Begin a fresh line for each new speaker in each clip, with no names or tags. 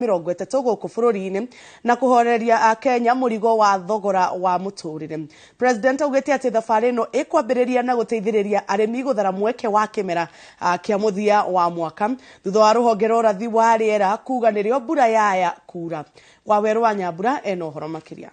30 gũkũ bũrũri-inĩ na kũhoreria Akenya mũrigo wa thogora wa mũtũrĩre. President augĩte atĩ thabarĩ ĩno ĩkwambĩrĩria na gũteithĩrĩria arĩmi gũthara mweke wa kĩmera kĩa mũthia wa mwaka thutha wa rũhonge rwa ũrathi wa rĩera kuga nĩrĩo mbura yaya kura. Wawerũ wa Nyambura ena ũhoro makĩria.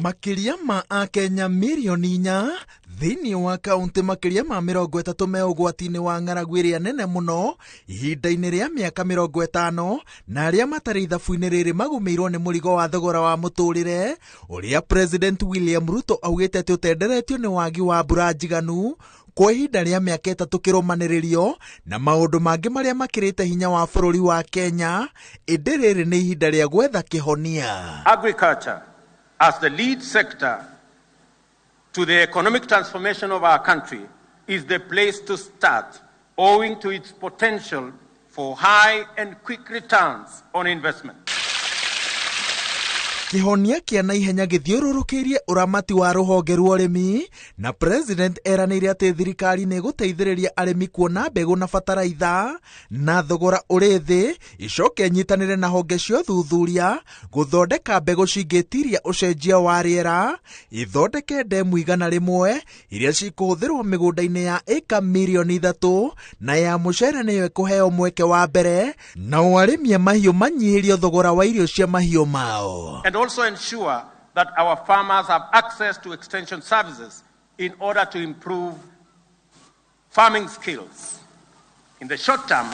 Makĩria ma Akenya mirioni 4 thĩinĩ wa kaunti makĩria ma 30 me ũgwati-inĩ wa ng'aragu ĩrĩa nene mũno ihinda-inĩ rĩa mĩaka 50, na arĩa matarĩ ithabu-inĩ rĩrĩ magũmĩirwo nĩ mũrigo wa thogora wa mũtũrĩre ũrĩa President William Ruto augĩte atĩ ũtenderetio nĩ wagi wa mbura njiganu kwa ihinda rĩa mĩaka 3 kĩrũmanĩrĩrio na maũndũ mangĩ marĩa makĩrĩte hinya wa bũrũri wa Kenya, ĩndĩ rĩrĩ nĩ ihinda rĩa gwetha kĩhonia.
Agriculture as the lead sector to the economic transformation of our country is the place to start, owing to its potential for high and quick returns on investment.
Kĩhonia kĩa naihenya gĩthiũrũrũkĩirie ũramati wa rũhonge rwa ũrĩmi, na President eranĩire atĩ thirikari nĩ ĩgũteithĩrĩria arĩmi kuona mbegũ na bataraitha na thogora ũrĩ thĩ, icoke nyitanĩre na honge cia ũthuthuria gũthondeka mbegũ cingĩtiria ũcenjia wa rĩera, ithondeke ndemu 100 iria cikũhũthĩrwo mĩgũnda-inĩ ya ĩka mirioni 3, na ya mũcere nĩyo ĩkũheo mweke wa mbere, nao arĩmi a mahiũ manyihĩrio thogora wa irio cia mahiũ mao.
And also ensure that our farmers have access to extension services in order to improve farming skills. In the short term,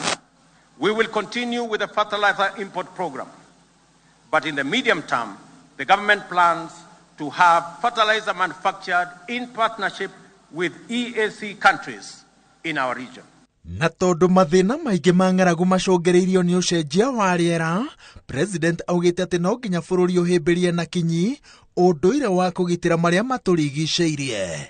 we will continue with the fertilizer import program. But in the medium term, the government plans to have fertilizer manufactured in partnership with EAC countries in our region.
Na tondũ mathĩna maingĩ ma ng'aragu macũngĩrĩirio nĩ ũcenjia wa rĩera, President augĩte atĩ no nginya bũrũri ũhĩmbĩrie na kinyi ũndũire wa kũgitĩra marĩa matũrigicĩirie.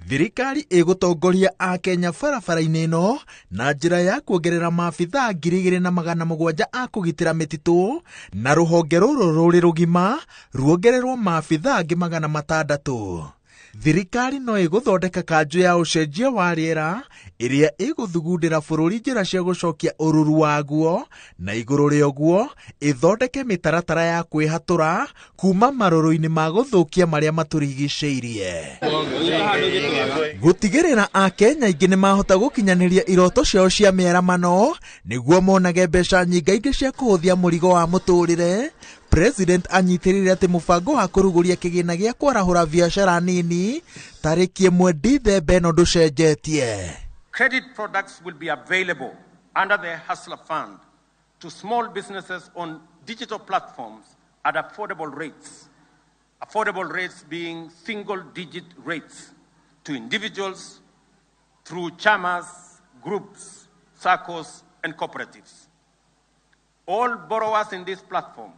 Thirikari ĩgũtongoria Akenya barabara-inĩ ĩno na njĩra ya kuongerera maabithaa 2700 a kũgitĩra mĩtitũ, na rũhonge rũrũ rũrĩ rũgima ruongererwo maabithaa angĩ 600. Thirikari no ĩgũthondeka kanjũ ya ũcenjia wa rĩera ĩrĩa ĩgũthugundĩra bũrũri njĩra cia gũcokia ũruru waguo, na igũrũ rĩa ũguo ĩthondeke mĩtaratara ya kwĩhatũra kuma marũrũ-inĩ ma gũthũkia marĩa matũrigicĩirie. Gũtigĩrĩra Akenya aingĩ nĩ mahota gũkinyanĩria iroto ciao cia mĩaramano nĩguo monage mbeca nyingaingĩ cia kũhũthia mũrigo wa mũtũrĩre. President anyitĩrĩire atĩ mũbango wa kũrugũria kĩgĩna gĩa kwarahũra biacara nini tarĩki 1 Dithemba ĩno ndũcenjetie.
Credit products will be available under the Hustler Fund to small businesses on digital platforms at affordable rates. Affordable rates being single-digit rates to individuals through chamas, groups, SACCOs, and cooperatives. All borrowers in this platform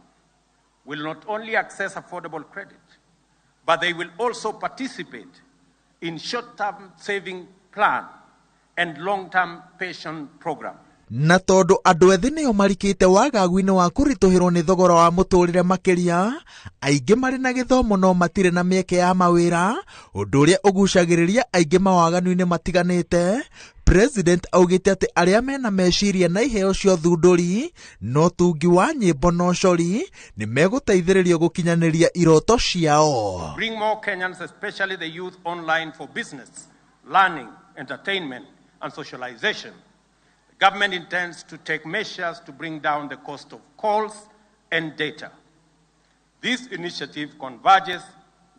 will not only access affordable credit, but they will also participate in short-term saving plan and long-term pension program.
Na tondũ andũ ethĩ nĩo marikĩte wagagu-inĩ wa kũritũhĩrwo nĩ thogora wa mũtũrĩre makĩria, aingĩ marĩ na gĩthomo no matirĩ na mĩeke ya mawĩra, ũndũ ũrĩa ũgucagĩrĩria aingĩ mawaganu-inĩ matiganĩte. President augĩte atĩ arĩa mena meciria na iheo cia ũthundũri no tungi wa nyĩmbo na ũcori nĩ megũteithĩrĩrio gũkinyanĩria iroto ciao.
Bring more Kenyans, especially the youth, online for business, learning, entertainment, and socialization. The government intends to take measures to bring down the cost of calls and data. This initiative converges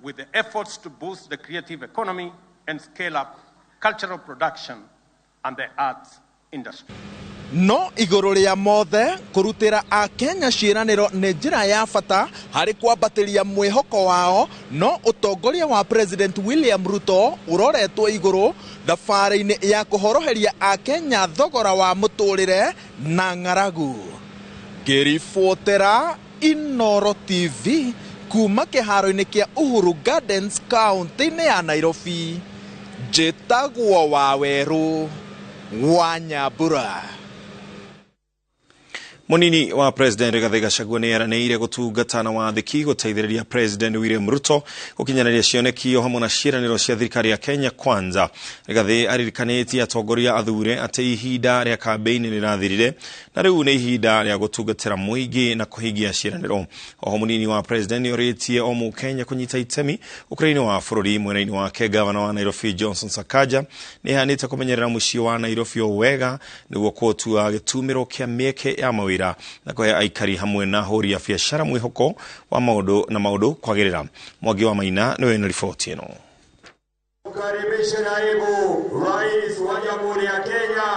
with the efforts to boost the creative economy and scale up cultural production and the arts industry.
No igũrũ rĩa mothe, kũrutĩra Akenya ciĩranĩro nĩ njĩra ya bata harĩ kwambatĩria mwĩhoko wao, no ũtongoria wa President William Ruto ũroretwo igũrũ thabarĩ-inĩ ya kũhoroheria Akenya thogora wa mũtũrĩre na ng'aragu. Ngĩribotera Inooro TV kuma kĩharo-inĩ kĩa Uhuru Gardens kaunti-inĩ ya Nairobi, njĩtagwo Wawerũ wa Nyambura.
Munini wa President Rigathi Gachagua nĩ eranĩire gũtungata na wathĩki gũteithĩrĩria President William Ruto gũkinyanĩria cioneki o hamwe na ciĩranĩro cia thirikari ya Kenya Kwanza. Rigathi aririkanĩtie atongoria athure atĩ ihinda rĩa kambĩini rĩrathirire na rĩu nĩ ihinda rĩa gũtungatĩra mũingĩ na kũhingia ciĩranĩro. Oho munini wa President nĩorĩtie o mũkenya kũnyita itemi ũkũria-inĩ wa bũrũri. Mwena-inĩ wake gavana wa Nairobi Johnson Sakaja nĩaheanĩte kũmenyerera mũciĩ wa Nairobi o wega nĩguo kũũtua gĩtumĩro kĩa mĩeke ya mawĩra na kũhe aikari hamwe na ahũri a biacara mwĩhoko wa maũndũ na maũndũ kwagĩrĩra. Mwangi wa Maina nĩwe na riboti ĩno.
Karibishe naibu rais wa Jamhuri ya Kenya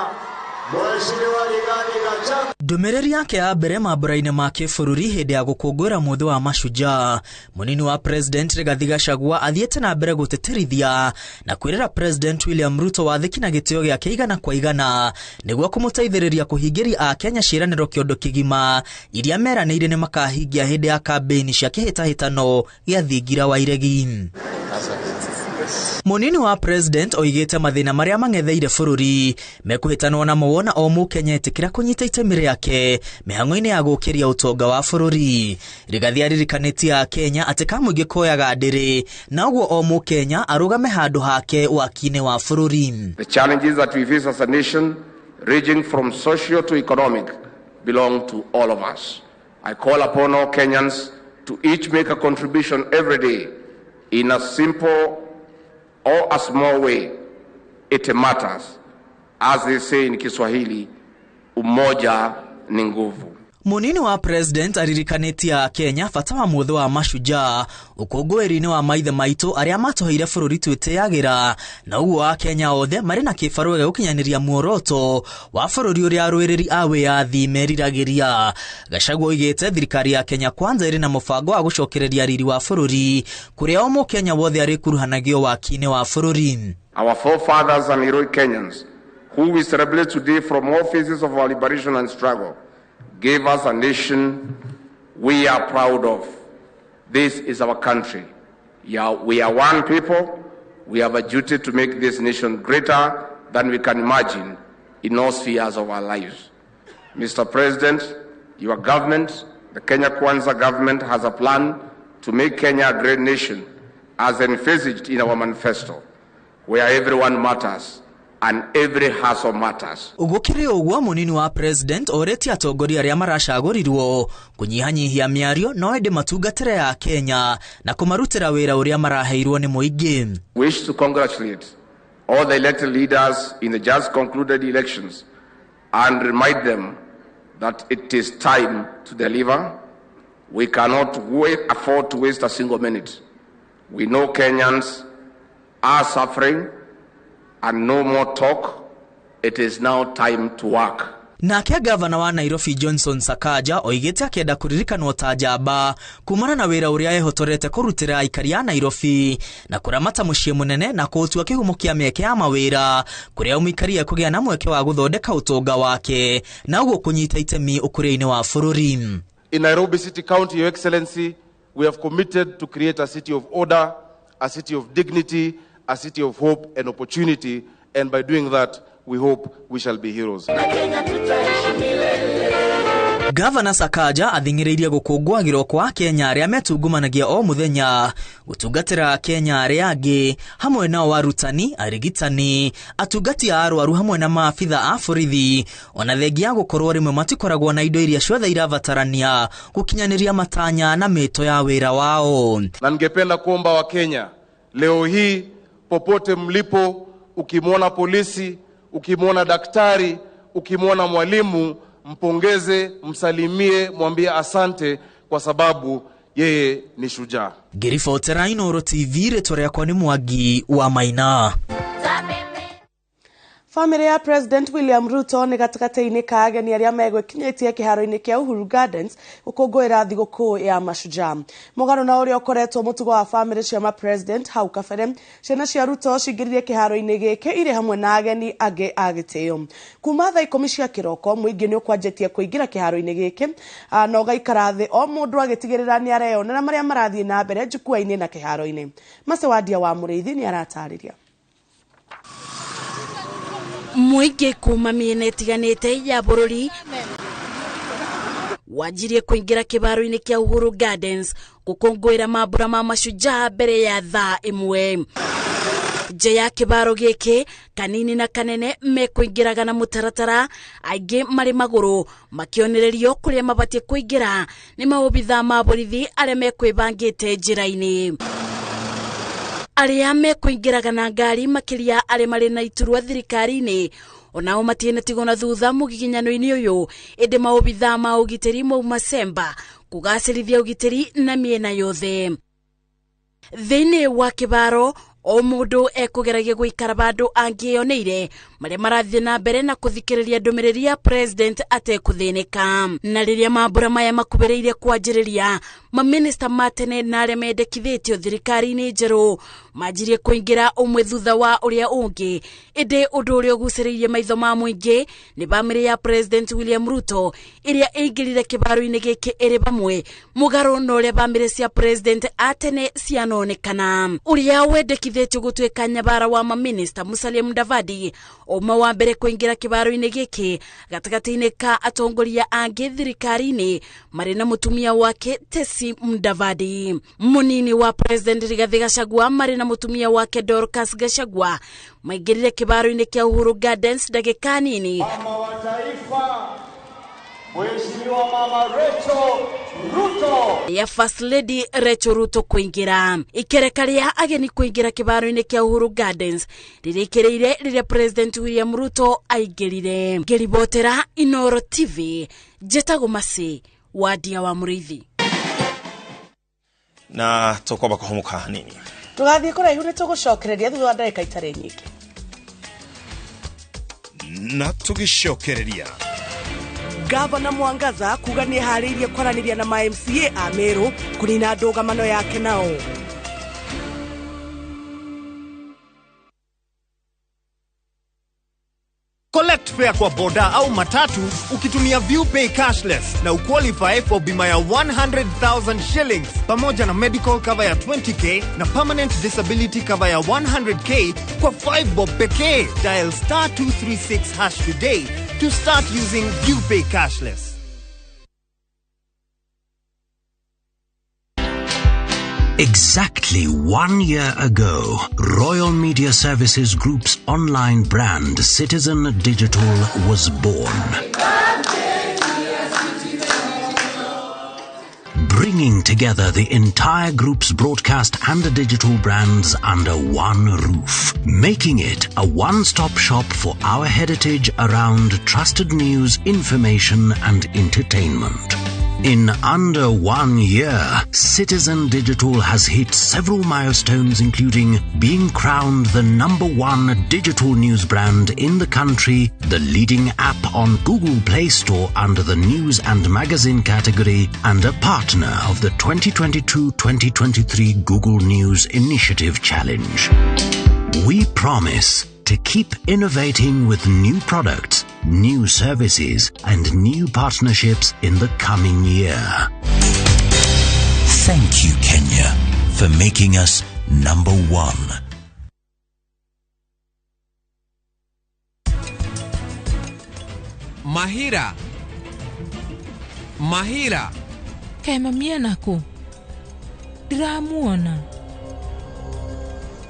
Mheshimiwa Rigathi Gachagua.
Ndũmĩrĩri yake ya mbere mambũra-inĩ ma kĩbũrũri hĩndĩ ya gũkũngũĩra mũthĩ wa mashujaa, munini wa President Rigathi Gachagua athiĩte na mbere gũtĩtĩrithia na kwĩrĩra President William Ruto wathĩki na gĩtĩo gĩake igana kwa igana nĩguo kũmũteithĩrĩria kũhingĩria Akenya ciĩranĩro kĩondo kĩgima iria meranĩire nĩ makahingia hĩndĩ ya kambĩini cia kĩhĩtahĩtano gĩa thingira wa iregi. Munini wa President oigĩte mathĩna marĩa mang'etheire bũrũri mekũhĩtanwo namo wona o mũkenya etĩkĩra kũnyita itemi rĩake mĩhang'o-inĩ ya gũkĩria ũtonga wa bũrũri. Rigathi aririkanĩtie Akenya atĩ kamũingĩ koyaga ndĩrĩ na ũguo o mũkenya arũgame handũ hake waki-inĩ wa bũrũri.
The challenges that we face as a nation, ranging from social to economic, belong to all of us. I call upon all Kenyans to each make a contribution every day in a simple or a small way. It matters. As they say in Kiswahili, umoja ni nguvu.
Munini wa President aririkanĩtie Akenya bata wa mũthĩ wa mashujaa ũkũngũĩri-inĩ wa maithe maitũ arĩa matũheire bũrũri twĩtĩyagĩra na ũguo Akenya othe marĩ na kĩbarũa gĩa gũkinyanĩria muoroto wa bũrũri ũrĩa arũĩrĩri a wĩyathi meriragĩria. Gachagua oigĩte thirikari ya Kenya Kwanza ĩrĩ na mũbango wa gũcokereria riri wa bũrũri kũrĩa o mũkenya wothe arĩkuruhanagio waki-inĩ wa bũrũri.
Our forefathers and heroic Kenyans, who we celebrate today from all phases of our liberation and struggle, gave us a nation we are proud of. This is our country. Yeah, we are one people. We have a duty to make this nation greater than we can imagine in all spheres of our lives. Mr. President, your government, the Kenya Kwanza government, has a plan to make Kenya a great nation as envisaged in our manifesto, where everyone matters and every hustle matters.
Gũkĩrĩ ũguo munini wa President orĩtie atongoria arĩa maracagũrirwo kũnyihanyihia mĩario no ĩndĩ matungatĩre ya Kenya na kũmarutĩra wĩra ũrĩa maraheirwo nĩ mũingĩ.
Wish to congratulate all the elected leaders in the just concluded elections and remind them that it is time to deliver. We cannot afford to waste a single minute. We know Kenyans are suffering and no more talk. It is now time to work.
Nake gavana wa Nairobi Johnson Sakaja oigĩte akĩenda kũririkanwo ta njamba kumana na wĩra ũrĩa ehotorete kũrutĩra aikari a Nairobi na kũramata mũciĩ mũnene na kũũtua kĩhumo kĩa mĩeke ya mawĩra kũrĩa mũikari ekũgĩa na mweke wa gũthondeka ũtonga wake na ũguo kũnyita itemi ũkũria-inĩ wa bũrũri.
In Nairobi City County, Your Excellency, we have committed to create a city of order, a city of dignity, a city of hope and opportunity, and by doing that, we hope we shall be heroes.
Gavana Sakaja athing'ĩrĩirie gũkũngũagĩrwo kwa Kenya arĩa metungumanagia o mũthenya gũtungatĩra Kenya arĩa angĩ hamwe nao arutani, arigitani, atungati a arwaru hamwe na maabitha a borithi ona thengia ya gũkorwo rĩmwe matikoragwo na indo iria ciothe irabatarania gũkinyanĩria matanya na mĩto ya wĩra wao.
Na ningependa kuomba Wakenya leo hii, popote mlipo, ukimwona polisi, ukimwona daktari, ukimwona mwalimu, mpongeze, msalimie, mwambie asante kwa sababu yeye ni shujaa.
Ngĩribotera Inooro TV, rĩtwa rĩakwa nĩ Mwangi wa Maina.
Famĩlĩ ya President William Ruto nĩ gatagatĩ-inĩ ka ageni arĩa megwĩkinyĩtie kĩharo-inĩ kĩa Uhuru Gardens gũkũngũĩra thigũkũ ya mashujaa. Mũgarũ na ũrĩa ũkoretwo mũtugo wa famĩlĩ cia ma-president hau kabere, ciana cia Ruto cingĩrire kĩharo-inĩ gĩkĩ irĩ hamwe na ageni angĩ a gĩtĩo. Kuma thaa 10 cia kĩroko mũingĩ nĩ ũkwanjĩtie kũingĩra kĩharo-inĩ gĩkĩ na ũgaikara thĩ o mũndũ agĩtigĩrĩra nĩ areyonera marĩa marathiĩ na mbere jukwaa-inĩ na kĩharo-inĩ. Macewandia wa Mũrĩithi nĩ aratarĩria.
Mũingĩ kuma mĩena ĩtiganĩte ya bũrũri Wanjirie kũingĩra kĩbaro-inĩ kĩa Uhuru Gardens gũkũngũĩra mambura ma mashujaa mbere ya thaa 1. Nja ya kĩbaro gĩkĩ kanini na kanene mekũingĩraga na mũtaratara, aingĩ marĩ magũrũ makĩonererio kũrĩa mabatiĩ kũingĩra nĩ maobithaa ma borithi arĩa mekwĩbangĩte njĩra-inĩ. Arĩa mekũingĩraga na ngari makĩria arĩa marĩ na iturwa thirikari-inĩ onao matiĩnatigwo na thutha mũgiginyano-inĩ ũyũ, ĩndĩ maobithaa ma ũgitĩri mauma Semba kũgacĩrithia ũgitĩri na mĩena yothe. Thĩinĩ wa kĩbaro o mũndũ ekũgeragia gũikara bandũ angĩoneire marĩa marathiĩ na mbere na kũthikĩrĩria ndũmĩrĩri ya president atekũthĩnĩka. Na rĩrĩa mambura maya makuhĩrĩirie kwanjĩrĩria, maminista ma tene na arĩa mendekithĩtio thirikari-inĩ njerũ manjirie kũingĩra ũmwe thutha wa ũrĩa ũngĩ, ĩndĩ ũndũ ũrĩa ũgucĩrĩirie maitho ma mũingĩ nĩ bamĩrĩ ya President William Ruto ĩrĩa ĩingĩrire kĩbaro-inĩ gĩkĩ ĩrĩ bamwe mũgarũ na ũrĩa bamĩrĩ cia president a tene cianonekana. Ũrĩa wendekithĩtio gũtuĩka nyabara wa maminista Musalia Mudavadi ũmwe wa mbere kũingĩra kĩbaro-inĩ gĩkĩ gatagatĩ-inĩ ka atongoria angĩ thirikari-inĩ marĩ na mũtumia wake Tesi Mudavadi. Mũnini wa President Rigathi Gachagua marĩ na mũtumia wake Dorcas Gachagua maingĩrire kĩbaro-inĩ kĩa Uhuru Gardens ndagĩka nini.
Mama wa taifa Mheshimiwa Mama Rachel Ruto
ya First Lady Rachel Ruto kũingĩra. Ikereka rĩa ageni kũingĩra kĩbaro-inĩ kĩa Uhuru Gardens rĩrĩkĩrĩire rĩrĩa President William Ruto aingĩrire. Ngĩribotera Inoro TV, njĩtagwo Masi Wadia wa Mũrĩithi.
Na tũkwamba kũhũmũka hanini.
Tũgathiĩ kũraihu nĩ tũgũcokereria thutha wa ndagĩka itarĩ nyingĩ.
Na tũgĩcokereria
Gavana Mwangaza kuga nĩ eharĩirie kwaranĩria na ma MCA a Meru kũnina ndũgamano yake nao.
Collect fare kwa boda au matatu ukitumia ViewPay cashless na uqualify for bima ya 100,000 shillings pamoja na medical cover ya 20k na permanent disability cover ya 100k kwa 5 bob pekee. Dial star 236 hash today to start using ViewPay cashless.
Exactly 1 year ago, Royal Media Services Group's online brand, Citizen Digital, was born. Bringing together the entire group's broadcast and digital brands under one roof, making it a one-stop shop for our heritage around trusted news, information and entertainment. In under 1 year, Citizen Digital has hit several milestones, including being crowned the #1 digital news brand in the country, the leading app on Google Play Store under the news and magazine category, and a partner of the 2022-2023 Google News Initiative Challenge. We promise to keep innovating with new products, new services, and new partnerships in the coming year. Thank you, Kenya, for making us #1.
Mahira. Mahira.
Kaĩ mami ena kũ? Ndĩramuona.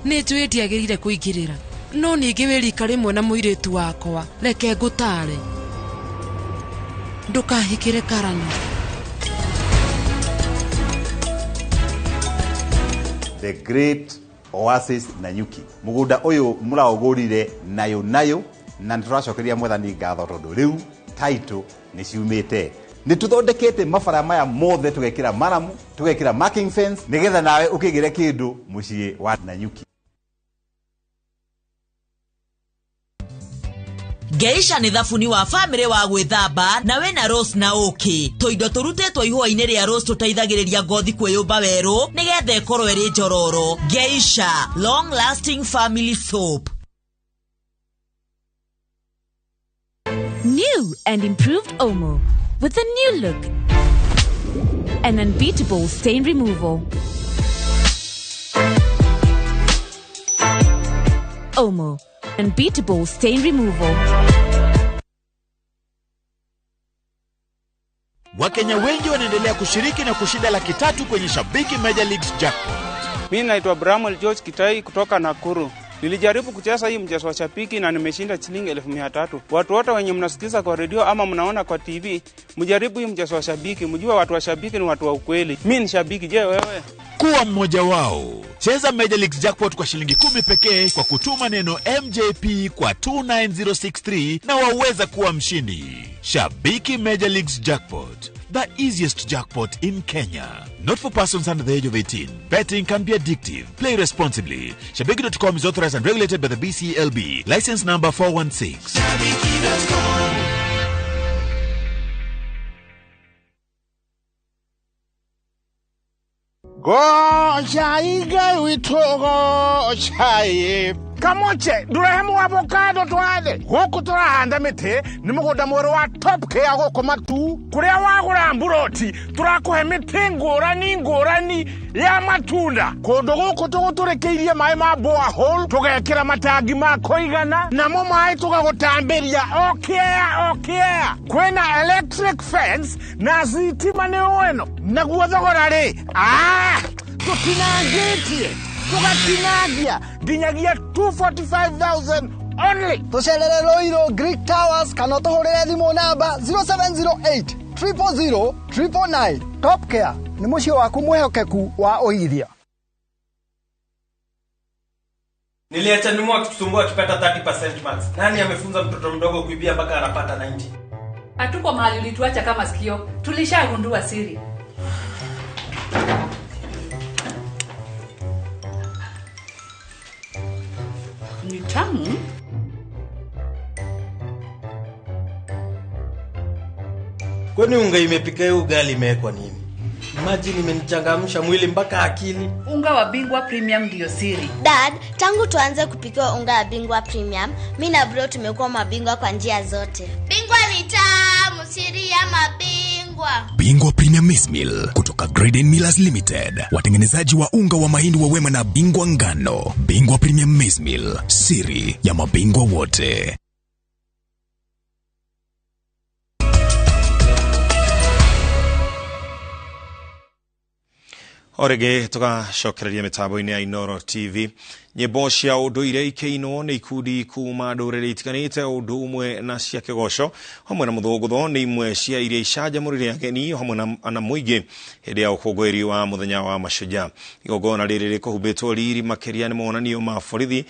Nĩ njũĩ ndiagĩrĩire kũingĩrĩra, no ningĩ wĩ rika rĩmwe na mũirĩtu wakwa, reke ngũtare. Ndũkahikĩre karana.
The Great Oasis Nanyuki. Mũgũnda ũyũ mũraũgũrire nayo nayo na nĩtũracokeria mwathani ngatho tondũ rĩu title nĩ ciumĩte. Nĩ tũthondekete mabara maya mothe, tũgekĩra maramu, tũgekĩra marking fence nĩgetha nawe ũkĩgĩre kĩndũ mũciĩ wa Nanyuki.
Geisha nĩ thabuni wa family wa gwĩthamba na wĩna rose na ũkĩ. Tũindo tũrutĩtwo ihũa-inĩ rĩa rose tũteithagĩrĩria ngothi kwĩyũmba werũ nĩgetha ĩkorwo ĩrĩ njororo. Geisha long lasting family soap.
New and improved Omo with a new look and unbeatable stain removal. Omo, unbeatable stain removal.
Wakenya wengi wanaendelea kushiriki na kushinda 300,000 kwenye Shabiki Major Leagues Jackpot.
Mimi naitwa Bramwell George Kitai kutoka Nakuru. Nilijaribu kucheza hii mchezo wa Shabiki na nimeshinda shilingi 300,000. Watu wote wenye mnasikiza kwa redio ama mnaona kwa TV, mjaribu hii mchezo wa Shabiki. Mjue watu wa Shabiki ni watu wa ukweli. Mimi ni shabiki, je wewe?
Kuwa mmoja wao. Cheza Major Leagues Jackpot kwa shilingi 10 pekee kwa kutuma neno MJP kwa 29063 na waweza kuwa mshindi. Shabiki Major Leagues Jackpot, the easiest jackpot in Kenya. Not for persons under the age of 18. Betting can be addictive. Play responsibly. Shabiki.com is authorized and regulated by the BCLB. License number 416.
Shabiki.com.
Gocha witũ gochai kamoche ndũrehe avocado twathe gũkũ tũrahanda mĩtĩ nĩ mũgũnda mwerũ wa Top Care gũkũ Matu kũrĩa wagũra mburoti tũrakũhe mĩtĩ ngũrani ngũrani ya matunda kũndũ gũkũ tũgũtũrĩkĩirie maĩ ma borehole tũgekĩra matangi ma kũigana namo maĩ tũgagũtambĩria o kĩea o kĩea kwĩna electric fence na thitima nĩ ũeno naguo thogora rĩ tũtinangĩtie tugatinangia nginyagia 245,000 only.
Tucerere Ruiru Greek Towers kana ũtũhũrĩre thimũ namba 0708 000 999. Top Care nĩ mũciĩ waku mwĩhokeku wa ũigithia.
Niliacha nimu akitusumbua akipata 30% marks. Nani amefunza mtoto mdogo kuibia mpaka anapata 90?
Hatuko mahali ulituacha kama sikio. Tulishagundua siri.
Ni tamu.
Kwani unga imepika hiyo ugali imewekwa nini? Imagine imenichangamsha mwili mpaka akili.
Unga wa Bingwa Premium ndio siri.
Dad, tangu tuanze kupika unga wa Bingwa Premium, mimi na bro tumekuwa mabingwa kwa njia zote. Bingwa ni tamu, siri ya mabingwa.
Bingwa Premium Maize Meal kutoka Graden Millers Limited, watengenezaji wa unga wa mahindi wa Wema na Bingwa Ngano. Bingwa Premium Maize Meal, siri ya mabingwa wote.
Orege tugacokereria mitambo-inĩ ya Inooro TV. Nyĩmbo cia ũndũire ikĩinwo nĩ ikundi kuma ndũrĩrĩ itiganĩte ũndũ ũmwe na cia kĩgoco hamwe na mũthũngũtho nĩ imwe cia iria icanjamũrire ageni hamwe na mũingĩ hĩndĩ ya ũkũngũĩri wa mũthenya wa mashujaa. Igongona rĩrĩ rĩkũhumbĩtwo riri makĩria nĩ monanio ma borithi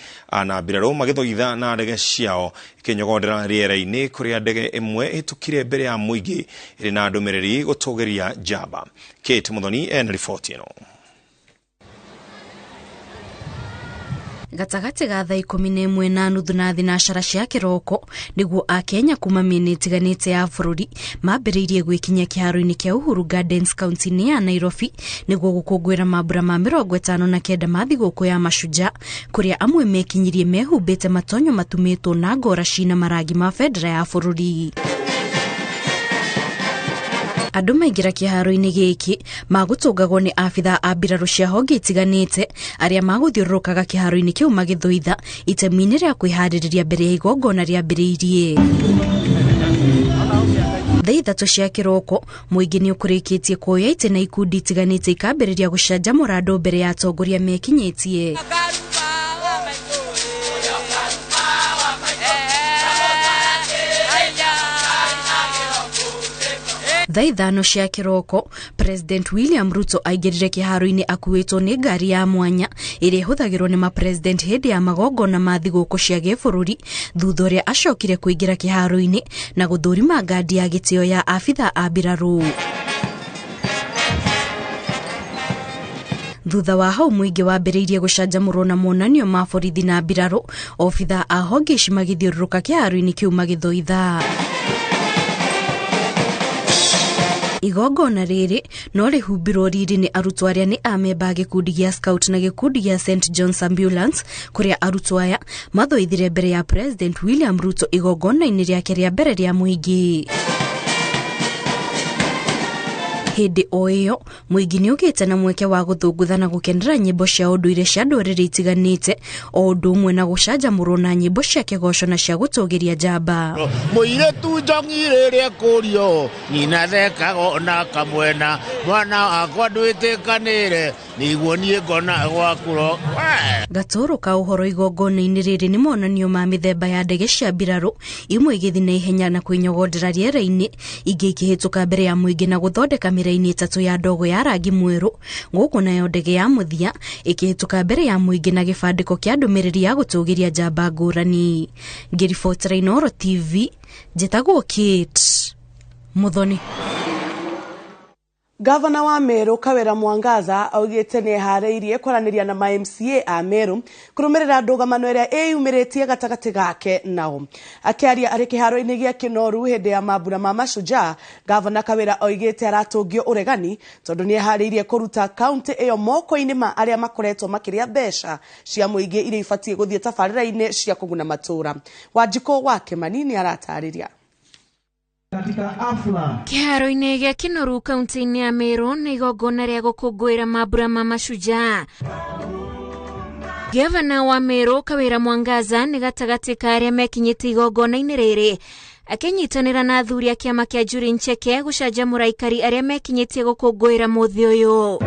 na mbirarũ magĩthogitha na ndege ciao ikĩnyogondera rĩera-inĩ kũrĩa ndege ĩmwe ĩhĩtũkire mbere ya mũingĩ ĩrĩ na ndũmĩrĩri gũtũgĩria njamba. Kate Muthoni ena riboti ĩno.
Gatagatĩ ga thaa 11:30 na thinacara cia kĩroko nĩguo akenya kuma mĩena ĩtiganĩte ya bũrũri mambĩrĩirie gwĩkinyia kĩharo-inĩ kĩa Uhuru Gardens kaunti-inĩ ya Nairobi nĩguo gũkũngũĩra mambura ma 59 ma thigũkũ ya mashujaa kũrĩa amwe mekinyirie mehumbĩte matonyo matumĩtwo na ngora cina marangi ma bendera ya bũrũri. Andũ maingĩra kĩharo-inĩ gĩkĩ magũtũngagwo nĩ abithaa a mbirarũ cia honge itiganĩte arĩa magũthiũrũrũkaga kĩharo-inĩ kĩu magĩthũitha itemi-inĩ rĩa kwĩharĩrĩria mbere ya igongona rĩambĩrĩirie. Thaa 3 cia kĩroko mũingĩ nĩ ũkũrĩkĩtie kuoya itĩ na ikundi itiganĩte ikambĩrĩria gũcanjamũra andũ mbere ya atongoria mekinyĩtie. Thaa 5 cia kĩroko President William Ruto aingĩrire kĩharo-inĩ akuĩtwo nĩ ngari ya mwanya ĩrĩa ĩhũthagĩrwo nĩ mapresident hĩndĩ ya magongona ma thigũkũ cia gĩbũrũri thutha ũrĩa acokire kũingĩra kĩharo-inĩ na gũthũrima ngandi ya gĩtĩo ya abithaa a mbirarũ. Thutha wa hau mũingĩ wambĩrĩirie gũcanjamũrwo na monanio ma borithi na mbirarũ obithaa a honge ici magĩthiũrũrũka kĩharo-inĩ kĩu magĩthũitha. Igongona rĩrĩ no rĩhumbĩrwo riri nĩ arutwo arĩa nĩ amemba a gĩkundi gĩa Scout na gĩkundi gĩa St John's Ambulance kũrĩa arutwo aya mathoithire mbere ya President William Ruto igongona-inĩ rĩake rĩa mbere rĩa mũingĩ.
Hĩndĩ o ĩyo mũingĩ nĩũgĩte na mweke wa gũthũngũtha na gũkenera nyĩmbo cia ũndũire cia ndũrĩrĩ itiganĩte o ũndũ ũmwe na gũcanjamũrwo na nyĩmbo cia kĩgoco na cia gũtũgĩria njamba.
Mũirĩtu njongi rĩrĩa kũrio nyina thekago na kamwena mwana wakwa ndwĩtĩkanĩre nĩguo niĩ ngona gwakũro.
Gatũrũ ka ũhoro igongona-inĩ rĩrĩ nĩ monanio ma mĩthemba ya ndege cia mbirarũ, imwe igĩthiĩ na ihenya na kwĩnyogonderera rĩera-inĩ, ingĩ ikĩhĩtũka mbere ya mũingĩ na gũthondeka mĩraini ĩtatũ ya ndogo ya rangi mwerũ, gũkũ nayo ndege ya mũthia ĩkĩhĩtũka mbere ya mũingĩ na gĩbandĩko kĩa ndũmĩrĩri ya gũtũgĩria njamba ngũrani. Ngĩribotera Inooro TV, njĩtagwo Kate Muthoni.
Gavana wa Meru Kawira Mwangaza augite ni eharĩirie kwaranĩria na ma MCA a Meru kũrũmĩrĩra ndũgamano ĩrĩa ĩyumĩrĩtie gatagatĩ gake nao. Akĩaria arĩ kĩharo-inĩ gĩa Kĩnoru hĩndĩ ya mambura ma Mashujaa, Gavana Kawira oigĩte aratũngio ũregani tondũ nĩ eharĩirie kũruta kaunti ĩyo moko-inĩ ma arĩa makoretwo makĩrĩa mbeca cia mũingĩ iria ibatiĩ gũthiĩ tabarĩra-inĩ cia kũguna matũũra. Wanjikũ wa Kĩmani nĩ aratarĩria.
Kĩharo-inĩ gĩa Kĩnoru kaunti-inĩ ya Meru nĩ igongona rĩa gũkũngũĩra mambura ma Mashujaa. Gavana wa Meru Kawira Mwangaza nĩ gatagatĩ ka arĩa mekinyĩte igongona-inĩ rĩrĩ akĩnyitanĩra na athuri a kĩama kĩa Njuri Ncheke gũcanjamũra aikari arĩa mekinyĩtie gũkũngũĩra mũthĩ ũyũ.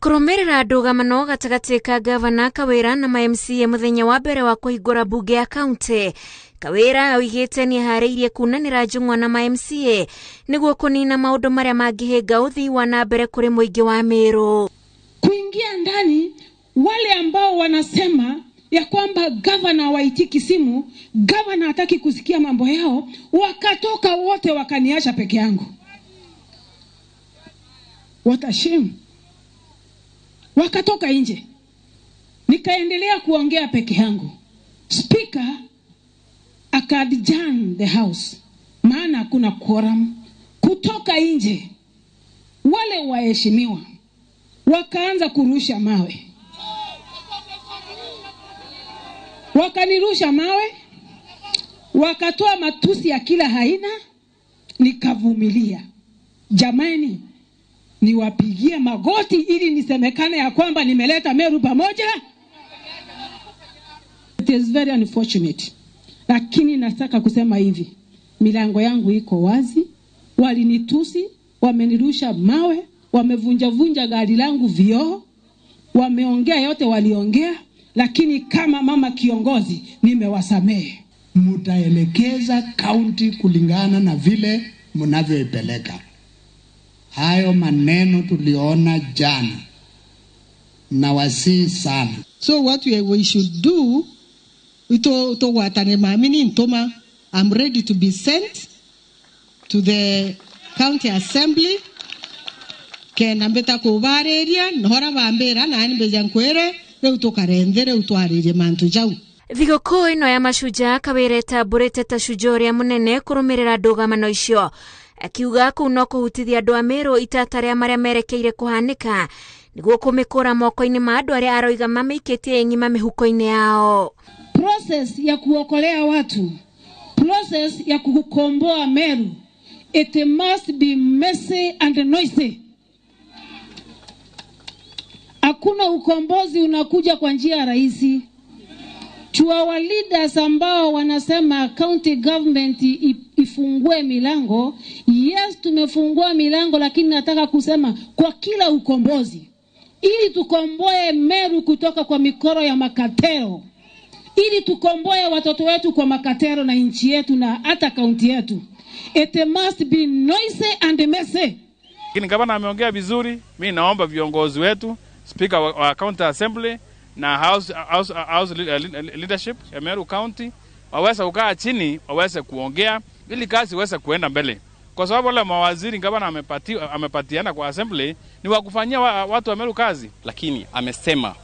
Kũrũmĩrĩra ndũgamano gatagatĩ ka Gavana Kawira na ma MCA mũthenya wa mbere wa kũhingũra mbunge ya kaunti, Kawira oigĩte nĩ eharĩirie kunanĩra njũng'wa na ma MCA nĩguo kũnina maũndũ marĩa mangĩhĩnga ũthii wa na mbere kũrĩ mũingĩ wa Meru.
Kuingia ndani, wale ambao wanasema ya kwamba gavana waitiki simu, gavana hataki kusikia mambo yao, wakatoka wote wakaniacha peke yangu. What a shame. Wakatoka nje. Nikaendelea kuongea peke yangu. Speaker akadjourn the house, maana kuna quorum. Kutoka nje, wale waheshimiwa wakaanza kurusha mawe. Wakanirusha mawe, wakatoa matusi ya kila haina, nikavumilia. Jamani, niwapigie magoti ili nisemekane ya kwamba nimeleta Meru pamoja? It is very unfortunate. Lakini nataka kusema hivi, milango yangu iko wazi. Walinitusi, wamenirusha mawe, wamevunja-vunja gari langu vioo, wameongea yote waliongea, lakini kama mama kiongozi nimewasamehe.
Mutaelekeza kaunti kulingana na vile mnavyoipeleka. Hayo maneno tuliona jana, na wasii sana.
So what we should do, I'm ready to be sent to the county assembly. Kenda mbeta kubareria nhora bambera na mbeja nkwere reu tukarenthe reu twaririe mantu jau.
Thigũkũ ĩno ya Mashujaa Kawira ĩtambũrĩte ta shujaa ũrĩa mũnene kũrũmĩrĩra ndũgamano icio, akiuga kũu no kũhutithia andũ a Meru itata rĩa marĩa merekeire kũhanĩka nĩguo kũmĩkũra moko-inĩ ma andũ arĩa aroiga mamĩikĩtie ng'ima mĩhuko-inĩ yao.
Process ya kuokolea watu, process ya kukomboa Meru, it must be messy and noisy. Hakuna ukombozi unakuja kwa njia rahisi. To our leaders ambao wanasema county government ifungue milango, yes, tumefungua milango, lakini nataka kusema kwa kila ukombozi, ili tukomboe Meru kutoka kwa mikoro ya makatero, ili tukomboe watoto wetu kwa makatero na nchi yetu na hata kaunti yetu, it must be noisy and messy.
Lakini gavana ameongea vizuri. Mimi naomba viongozi wetu, speaker wa county assembly na house leadership ya Meru County, waweze kukaa chini, waweze kuongea ili kazi iweze kuenda mbele. Kwa sababu wale mawaziri gavana amepatiana kwa assembly ni wa kufanyia watu wa Meru kazi.
Lakini amesema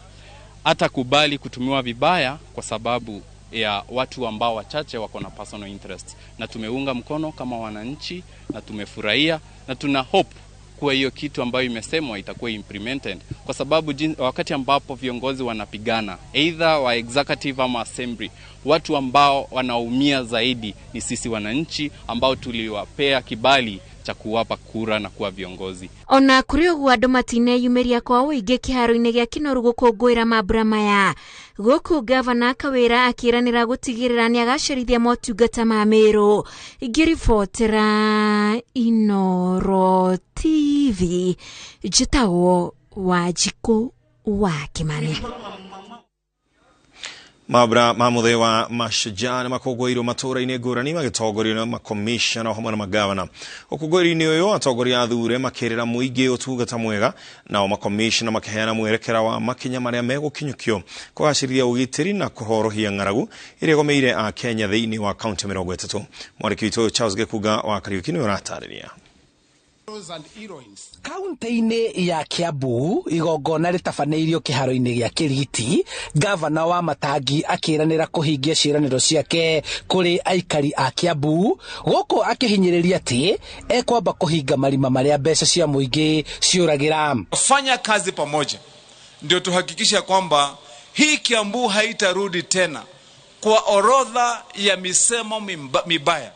hatakubali kutumiwa vibaya kwa sababu ya watu ambao wachache wako na personal interest, na tumeunga mkono kama wananchi na tumefurahia na tuna hope kuwa hiyo kitu ambayo imesemwa itakuwa implemented, kwa sababu wakati ambapo viongozi wanapigana either wa executive ama assembly, watu ambao wanaumia zaidi ni sisi wananchi ambao tuliwapea kibali cha kuwapa kura na kuwa viongozi.
Ona kuri uguo andu matineyumiria kwa ũingĩ kĩharo-inĩ gĩa Kinoru gũkũngũĩra mambura maya. Gũkũ gavana Kawira akĩranĩra gũtigĩrĩra nĩagacĩrithia motungata ma Meru. Ngĩribotera Inoro TV, njĩtagwo Wanjikũ wa Kimani.
Mambura ma mũthĩ wa Mashujaa nĩ makũngũĩirwo matũũra-inĩ ngũrani magĩtongorio nĩ makomishona hamwe na magavana. Ũkũngũĩri-inĩ ũyũ atongoria athure makĩrĩra mũingĩ ũtungata mwega, nao makomishona makĩheana mwerekera wa makinya marĩa megũkinyũkio kũgacĩrithia ũgitĩri na kũhorohia ng'aragu ĩrĩa ĩgomeire Akenya thĩinĩ wa kaunti 30. Mwandĩki witũ Charles Gĩkunga wa Kariuki nĩwe ũratarĩria.
Kaunti-inĩ ya Kiambu igongona rĩtabanĩirio kĩharo-inĩ gĩa Kĩrigiti, gavana wa Matangi akĩranĩra kũhingia ciĩranĩro ciake kũrĩ aikari a Kiambu, gũkũ akĩhinyĩrĩria atĩ ekwamba kũhinga marima marĩa mbeca cia mũingĩ ciũragĩra.
Fanya kazi pamoja ndio tuhakikishe kwamba hii Kiambu haitarudi tena kwa orodha ya misemo mibaya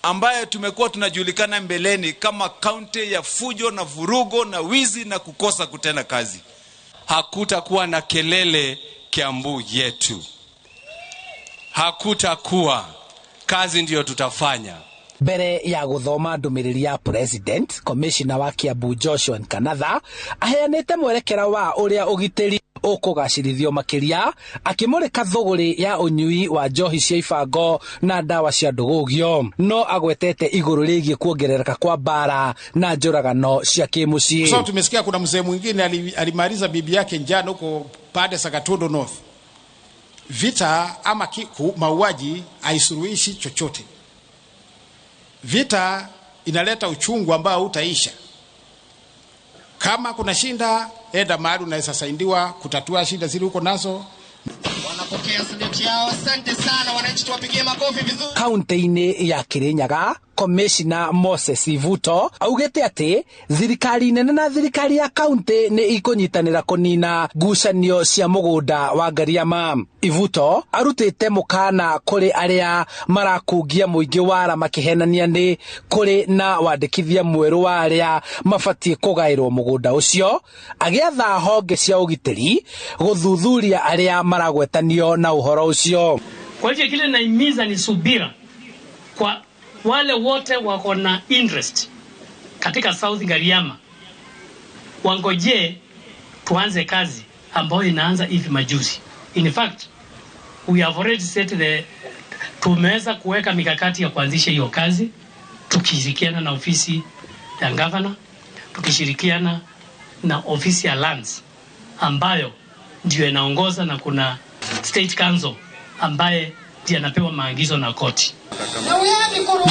ambayo tumekuwa tunajulikana mbeleni kama kaunti ya fujo na vurugo na wizi na kukosa kutenda kazi.
Hakutakuwa na kelele Kiambu yetu. Hakutakuwa. Kazi ndiyo tutafanya.
Mbere ya guthoma ndumiriri ya president, commissioner wa Kiambu Joshua Nkanatha aheanite mwerekera wa uria ugitiri ukugacirithio makiria, akimurika thuguri ya unyui wa njohi cia ibango na ndawa cia ndugugio, no agwetete iguru rigie kuongerereka kwa bara na njuragano cia kimucii.
Sasa tumesikia kuna mzee mwingine alimaliza bibi yake njano huko pande za Gatundu North. Vita ama mauaji haisuluhishi chochote. Vita inaleta uchungu ambao utaisha. Kama kuna shinda, enda mahali unaweza saidiwa kutatua shida zile uko nazo.
Wanapokea salute yao. Asante sana wananchi, tuwapigie makofi vizuri.
Kaunti-inĩ ya Kirinyaga, Commissioner Moses Ivuto augĩte atĩ thirikari nene na thirikari ya kaunti nĩ ikũnyitanĩra kũnina ngucanio cia mũgũnda wa Ngariama. Ivuto arutĩte mũkana kũrĩ arĩa marakungia mũingĩ wara makĩhenania nĩ kũrĩ na wandĩkithia mwerũ wa arĩa mabatiĩ kũgaĩrwo mũgũnda ũcio, agĩatha honge cia ũgitĩri gũthuthuria arĩa maragwetanio na ũhoro ũcio.
Kwa hivyo kile naimiza ni subira kwa wale wote wako na interest katika South Ngariama, wangojee tuanze kazi ambayo inaanza hivi majuzi. In fact, we have already set tumeweza kuweka mikakati ya kuanzisha hiyo kazi tukishirikiana na ofisi ya governor, tukishirikiana na ofisi ya lands ambayo ndio inaongoza, na kuna state council ambaye ndiye anapewa maagizo na koti.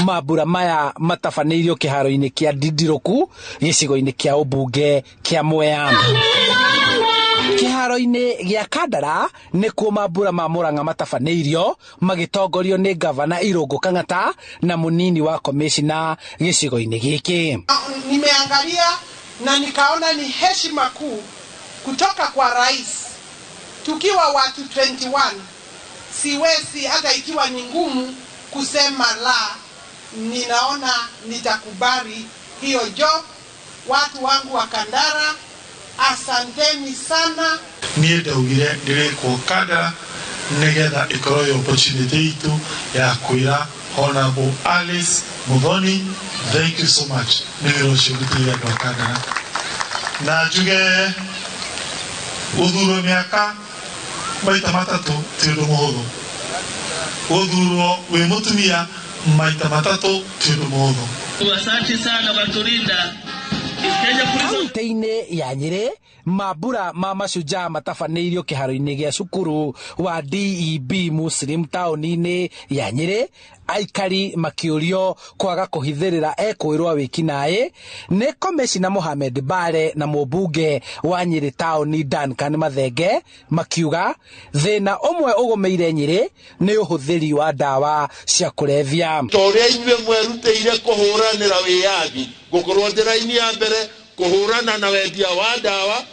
Mambura maya matabanĩirio kĩharo-inĩ kĩa Ndindiruku gĩcigo-inĩ kĩa ũmbunge kĩa Mwea. Kĩharo-inĩ gĩa Kandara nĩkuo mambura ma Murang'a matabanĩirio magĩtongorio nĩ gavana Irũngũ Kang'ata na mũnini wa komishina gĩcigo-inĩ gĩkĩ.
Nimeangalia na nikaona ni heshima kuu kutoka kwa rais, tukiwa watu 21 siwezi hata ikiwa ni ngumu kusema la, ninaona nitakubali hiyo job. Watu wangu wa Kandara, asanteni sana.
Niĩ ndaugire ndĩrekwo Kandara nĩgetha ĩkorwo ĩ opportunity itũ ya kwĩra Honorable Alice Muthoni, thank you so much nĩ wĩra ũcio ũrutĩire andũ a Kandara. Na njuge gũthurwo mĩaka maita matatũ ti ũndũ mũhũthũ. Gũthurwo wĩ mũtumia maita matatũ ti ũndũ mũhũthũ.
Asante sana kwa kutulinda.
Kaunti-inĩ ya Nyĩrĩ, mambura ma Mashujaa matabanĩirio kĩharo-inĩ gĩa cukuru wa DEB Muslim taũni-inĩ ya Nyĩrĩ, aikari makĩũrio kwaga kũhithĩrĩra ekũĩrwo wĩkinaĩ nĩ Komishina Mohamed Bare na mũmbunge wa Nyĩrĩ taũni Duncan Mathenge, makiuga thĩna ũmwe ũgũmĩire Nyĩrĩ nĩ ũhũthĩri wa ndawa cia kũrebia.
Ta ũrĩa inyuĩ mwerutĩire kũhũranĩra wĩyathi, gũkorwo njĩra-inĩ ya mbere kũhũrana na wendia wa ndawa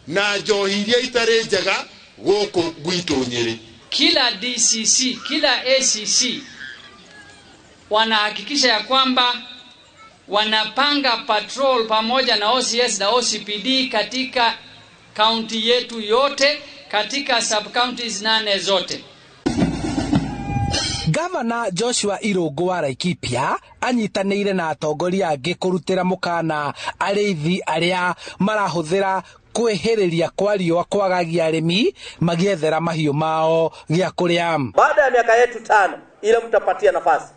na njohi iria itarĩ njega gũkũ gwitũ Nyĩrĩ.
Kila DCC, kila ACC wanahakikisha ya kwamba
Wanapanga patrol pamoja na OCS na OCPD katika kaunti yetu yote, katika sub counties 8 zote.
Gavana Joshua Irungu wa Laikipia anyitanĩire na atongoria angĩ kũrutĩra mũkana arĩithi arĩa marahũthĩra kwĩhĩrĩria kwa riũa kwagagia arĩmi magiethera mahiũ mao gĩa kũrĩa.
Baada ya miaka yetu 5 ile mtapatia nafasi,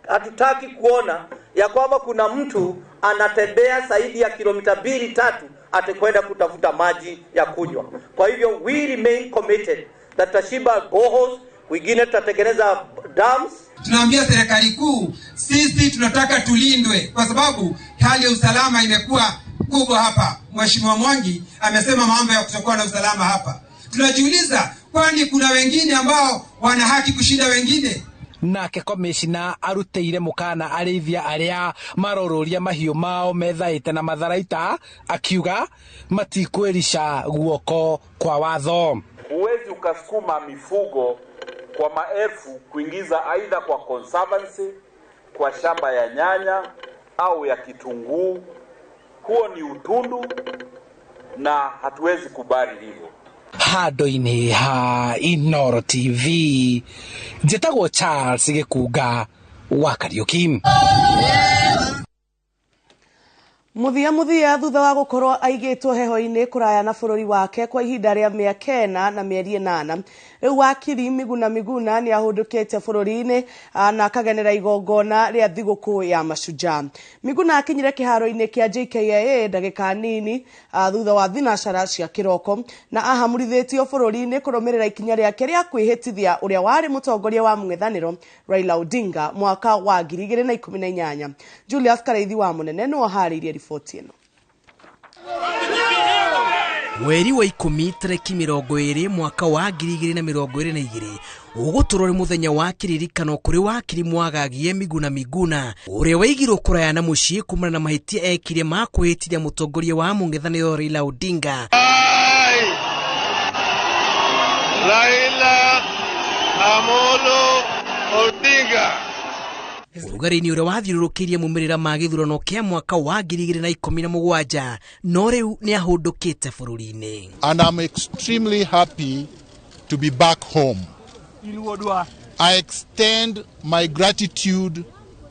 hatutaki kuona ya kwamba kuna mtu anatembea zaidi ya kilomita 2-3 atakwenda kutafuta maji ya kunywa. Kwa hivyo we remain committed that tutachimba boreholes, wengine tutatengeneza dams.
Tunaambia serikali kuu sisi tunataka tulindwe kwa sababu hali ya usalama imekuwa kubwa hapa. Mheshimiwa Mwangi amesema mambo ya kutokuwa na usalama hapa. Tunajiuliza, kwani kuna wengine ambao wana haki kushinda wengine?
Nake komishina arutĩire mũkana arĩithia arĩa marorũria mahiũ mao methaĩte na matharaita, akiuga matikwĩrica guoko kwa watho.
Huwezi ukasukuma mifugo kwa maelfu kuingiza aidha kwa conservancy, kwa shamba ya nyanya au ya kitunguu. Huo ni utundu na hatuwezi kubali hivyo.
Handũ-inĩ ha Inooro TV, njĩtagwo Charles Gĩkunga wa Kariũki.
Muthia thutha wa gukorwo aigĩtwo heho-inĩ kũraya na bũrũri wake kwa ihinda rĩa mĩaka 4 na mĩeri 8. Rĩu wakiri Miguna Miguna nĩ ahũndũkĩte bũrũri-inĩ na akagenera igongona rĩa thigũkũ ya Mashujaa. Miguna akinyire kĩharo-inĩ kĩa JKIA ndagĩka nini thutha wa thinacara cia kĩroko na ahamũrithĩtio bũrũri-inĩ kũrũmĩrĩra ikinya rĩake rĩa kwĩhĩtithia ũrĩa warĩ mũtongoria wa mũng'ethanĩro Raila Odinga mwaka wa 2018. Julius Kareithi wa Mũnene nĩwe ũharĩirie riboti ĩno.
Mweri wa 10 tarĩki 20 mwaka wa 2022 ũgũtũrwo nĩ mũthenya wa kĩririkano kũrĩ wakiri Mwagagie Miguna Miguna ũrĩa waigirwo kũraya na mũciĩ kumana na mahĩtia ekire ma kwĩhĩtithia mũtongoria wa mũng'ethanĩro Raila Odinga.
Raila Amolo Odinga.
Ũrugarĩ-inĩ ũrĩa wathiũrũrũkĩirie maumĩrĩra ma gĩthurano kĩa mwaka wa 2017 no rĩu nĩ ahũndũkĩte bũrũri-inĩ.
And I'm extremely happy to be back home. I extend my gratitude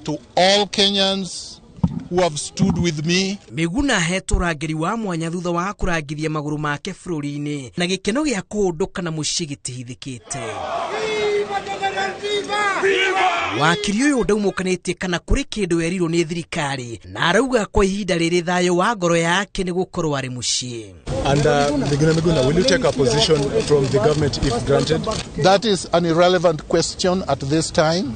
to all Kenyans who have stood with me.
Miguna ahetwo ũrangĩri wa mwanya thutha wa kũrangithia magũrũ make bũrũri-inĩ na gĩkeno gĩa kũhũndũka na mũciĩ gĩtihithĩkĩte. Wakiri ũyũ ndaumũkanĩtie kana kũrĩ kĩndũ erirwo nĩ thirikari na arauga kwa ihinda rĩrĩ thayũ wa ngoro yake nĩ gũkorwo arĩ mũciĩ.
And Miguna Miguna, will you take a position from the government if granted?
That is an irrelevant question at this time.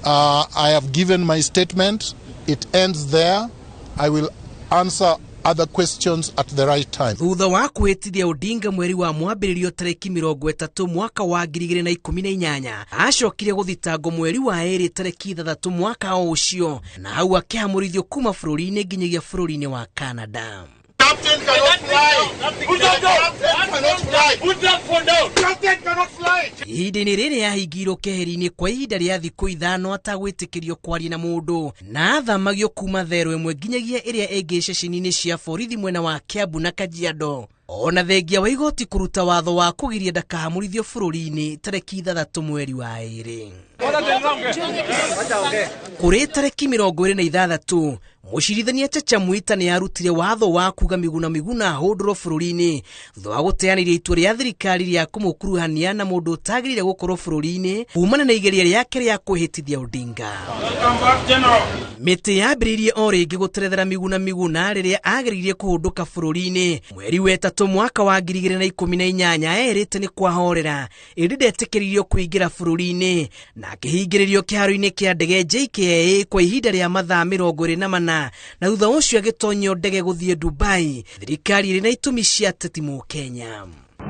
I have given my statement. It ends there. I will answer other questions at the right time.
Thutha wa kwĩhĩtithia Odinga mweri wa mwambĩrĩrio tarĩki 30 mwaka wa 2018 acokire gũthitangwo mweri wa 2 tarĩki 6 mwaka o ũcio na hau akĩhamũrithio kuma bũrũri-inĩ nginyagia bũrũri-inĩ wa Canada.
Captain cannot fly. Put that down. Cannot fly. Put that phone down. Captain cannot fly.
Ihinda-inĩ rĩrĩ ahingĩirwo keheri-inĩ kwa ihinda rĩa thikũ 5 atagwĩtĩkĩrio kwaria na mũndũ na athamagio kuma thero ĩmwe nginyagia ĩrĩa ĩngĩ ceceni-inĩ cia borithi mwena wa Kiambu na Kajiado. Ona thengia wa igoti kũruta watho wa kũgiria ndakahamũrithio bũrũri-inĩ tarĩki 6 mweri wa 2. Kũrĩ tarĩki 26 mũcirithania Chacha Mwita nĩ arutire watho wa kuga Miguna Miguna ahũndũrwo bũrũri-inĩ thutha wa gũteanĩria itua rĩa thirikari rĩa kũmũkuruhania na mũndũ ũtagĩrĩire gũkorwo bũrũri-inĩ kumana na igeria rĩake rĩa kwĩhĩtithia Odinga. Mĩtĩ yambĩrĩirie o rĩngĩ gũterethera Miguna Miguna rĩrĩa ageririe kũhũndũka bũrũri-inĩ mweri wa 3 mwaka wa 2018 erĩte nĩ kwahorera ĩndĩ ndetĩkĩririo kũingĩra bũrũri-inĩ na akĩhingĩrĩrio kĩharo-inĩ kĩa ndege JKIA kwa ihinda rĩa mathaa 24 na thutha ũcio agĩtonyio ndege gũthiĩ Dubai. Thirikari ĩrĩ na itũmi cia ateti Mũkenya.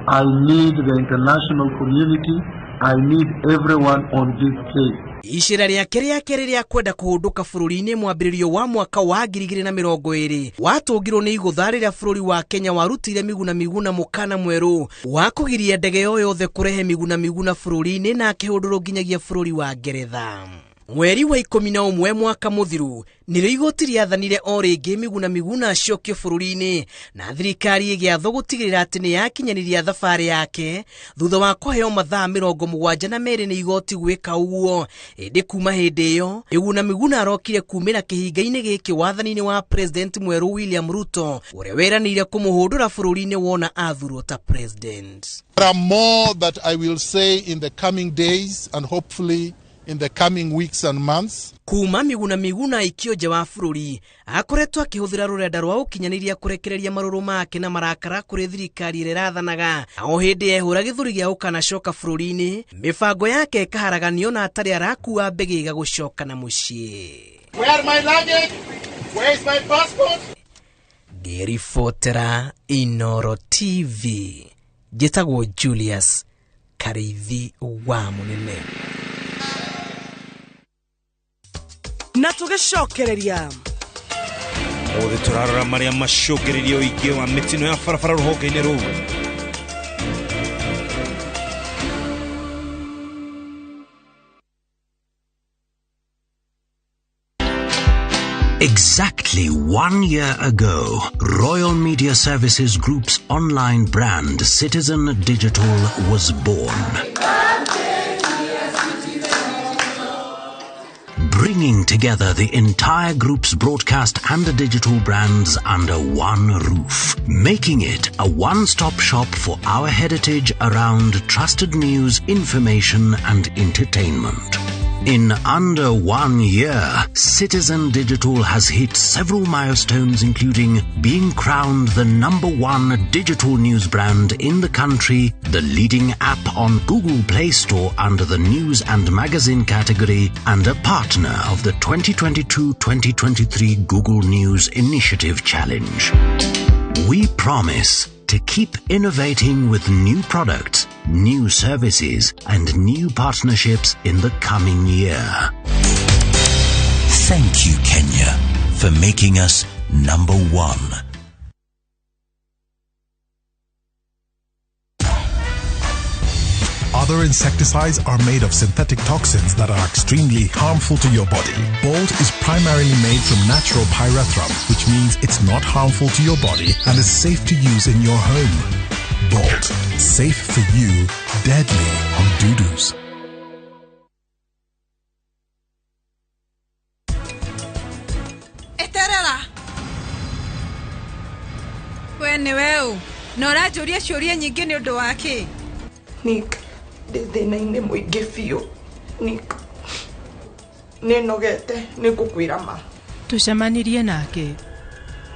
I need the international community. I need everyone on this case.
Icera rĩake rĩa kerĩ rĩa kwenda kũhũndũka bũrũri-inĩ mwambĩrĩrio wa mwaka wa 2020 watũngirwo nĩ igũtha rĩrĩa bũrũri wa Kenya warutire Miguna Miguna mũkana mwerũ wa kũgiria ndege o yothe kũrehe Miguna Miguna bũrũri-inĩ na akĩhũndũrwo nginyagia bũrũri wa Ngeretha. Mweri wa 11 mwaka mũthiru nĩrĩo igoti rĩathanire o rĩngĩ Miguna Miguna acokio bũrũri-inĩ na thirikari ĩgĩathwo gũtigĩrĩra atĩ nĩ yakinyanĩria thabarĩ yake thutha wa kũheo mathaa 72 nĩ igoti gwĩka ũguo. Ĩndĩ kuma hĩndĩ ĩyo Miguna Miguna arokire kumĩra kĩhinga-inĩ gĩkĩ wathani-inĩ wa President mwerũ William Ruto ũrĩa weranĩire kũmũhũndũra bũrũri-inĩ wona athurwo ta president.
There are more that I will say in the coming days and hopefully in the coming weeks and months.
Kuma Miguna Miguna aikio nja wa bũrũri akoretwo akĩhũthĩra rũrenda rwa ũkinyanĩria kũrekereria marũrũ make na marakara kũrĩ thirikari ĩrĩa ĩrathanaga. O hĩndĩ ehũra gĩthũri gĩa gũkanacoka bũrũri-inĩ, mĩbango yake ĩkaharaganio na atarĩ arakua mbĩgĩga gũcoka na mũciĩ.
Where my luggage? Where is my passport?
Ngĩribotera Inoro TV, njĩtagwo Julius Kariithi wa Mũnene.
Na tũgĩcokereria
Othe tũrarora marĩa macũngĩrĩirie ũingĩ wa mĩtino ya barabara rũhonge-inĩ rũu.
Exactly 1 year ago, Royal Media Services Group's online brand, Citizen Digital, was born. Bringing together the entire group's broadcast and digital brands under one roof, making it a one-stop shop for our heritage around trusted news, information and entertainment. In under 1 year, Citizen Digital has hit several milestones, including being crowned the #1 digital news brand in the country, the leading app on Google Play Store under the news and magazine category, and a partner of the 2022-2023 Google News Initiative Challenge. We promise to keep innovating with new products, new services, and new partnerships in the coming year. Thank you, Kenya, for making us #1.
Other insecticides are made of synthetic toxins that are extremely harmful to your body. Bolt is primarily made from natural pyrethrum, which means it's not harmful to your body and is safe to use in your home. Bolt, safe for you, deadly on dudus.
Eterera. We nĩ weũ, na ũranjũria ciũria nyingĩ nĩ ũndũ wa kĩ?
Nick, ndĩ thĩna-inĩ mũingĩ biũ. Nick, nĩnogete, nĩngũkwĩra ma.
Tũcemanirie nake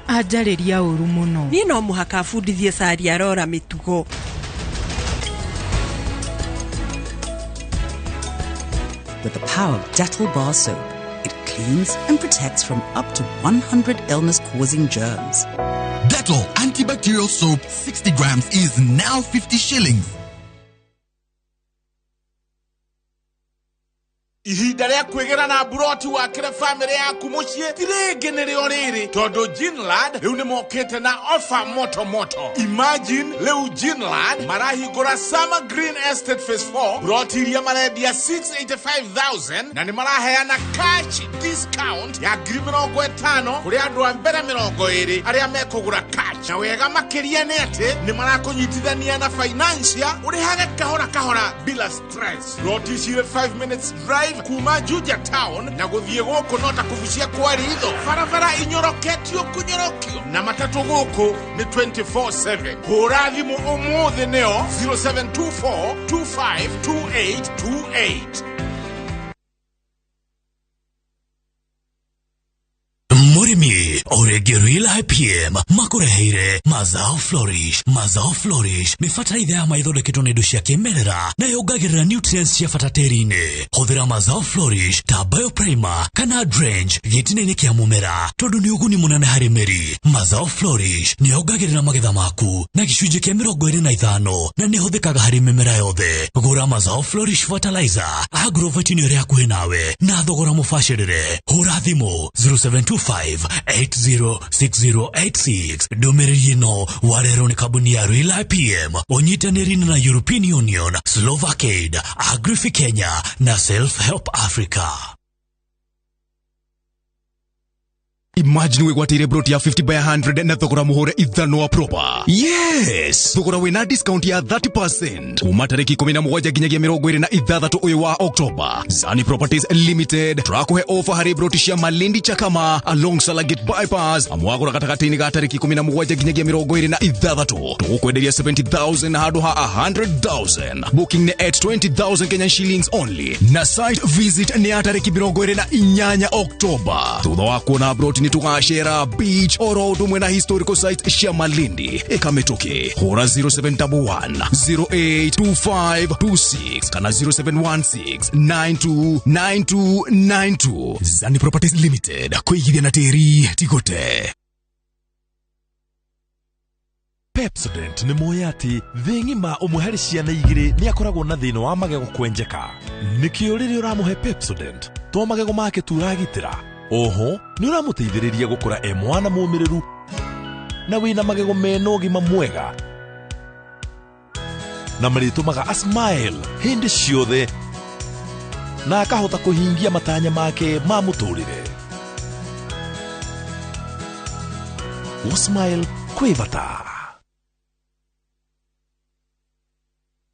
anjarĩria ũru mũno.
Niĩ no mũhaka bundithie Saria Rora mĩtugo.
With the power of Dettol bar soap, it cleans and protects from up to 100 illness-causing germs.
Dettol antibacterial soap 60 grams is now 50 shillings.
Ihinda rĩa kwĩgĩra na mburoti wakĩre bamĩrĩ yaku mũciĩ ti rĩngĩ nĩrĩo rĩrĩ tondũ Ginland rĩu nĩmokĩte na offer moto moto. Imagine rĩu Ginland marahingũra Summer Green Estate Phase 4 mburoti iria marendia 685,000 na nĩmaraheana cash discount ya 50,000 kũrĩ andũ a mbere 20 arĩa mekũgũra cash. Na wega makĩria nĩ atĩ nĩmarakũnyitithania na financial ũrĩhage kahora kahora bila stress. Mburoti cirĩ 5 minutes drive kuma Juja town na gũthiĩ gũkũ no ta kũbucia kwa ritho. Barabara inyoroketio kũnyorokio na matatũ gũkũ nĩ 24/7. Hũra thimũ ũmũthĩ nĩo 0724 252828.
Mũrĩmi orĩngĩ Real IPM makũreheire Mazao Flourish. Mazao Flourish nĩ bataraitha ya maithondeketwo na indo cia kĩmerera na yongagĩrĩra nutrients cia bata tĩri-inĩ. Hũthĩra Mazao Flourish ta bioprimer kana drench gĩtina-inĩ kĩa mũmera tondũ nĩ ũguni mũnene harĩ mĩri. Mazao Flourish nĩ yongagĩrĩra magetha maku na gĩcunjĩ kĩa 25 na nĩ ĩhũthĩkaga harĩ mĩmera yothe. Gũra Mazao Flourish fertilizer agrovet-inĩ ĩrĩa hakuhĩ nawe na thogora mũbacĩrĩre. Hũra thimũ 0725 806086. Ndũmĩrĩri ĩno warehwo nĩ kambuni ya Real IPM ũnyitanĩri na European Union, Slovakiaid, Agrifi Kenya na Self Help Africa.
Imagine wigwatire broti ya 50 by 100 na thogora muhure ithano wa proper. Yes, thogora wina discount ya 30% kuma tariki 17 nginyagia 26 uyu wa October. Zani Properties Limited turakuhe offer hari broti cia Malindi Chakama along Salagate bypass amwagura gatagati-ini ga tariki 17 nginyagia 26 tugukwenderia 70,000 handu ha 100,000. Booking ni at 20,000 Kenyan shillings only na site visit ni ya tariki 28 October. Thutha wa kuona broti ni tugacera beach oro ũndũ na historical site cia Malindi. Ikamĩtũkĩ hũra 0711 082526 kana 0716 929292. Zani Properties Limited, kwĩigithia na tĩri tigote.
Pepsodent nĩ moĩ atĩ thĩ ng'ima ũmwe harĩ ciana igĩrĩ nĩ akoragwo na thĩna wa magego kwenjeka. Nĩkĩo rĩrĩa ũramũhe Pepsodent to magego make tu ũragitĩra, oho nĩ ũramũteithĩrĩria gũkũra e mwana mũmĩrĩru na wĩna magego mena ũgima mwega na marĩtũmaga a smile hĩndĩ ciothe na akahota kũhingia matanya make ma mũtũrĩre. Gũ-smile kwĩ bata.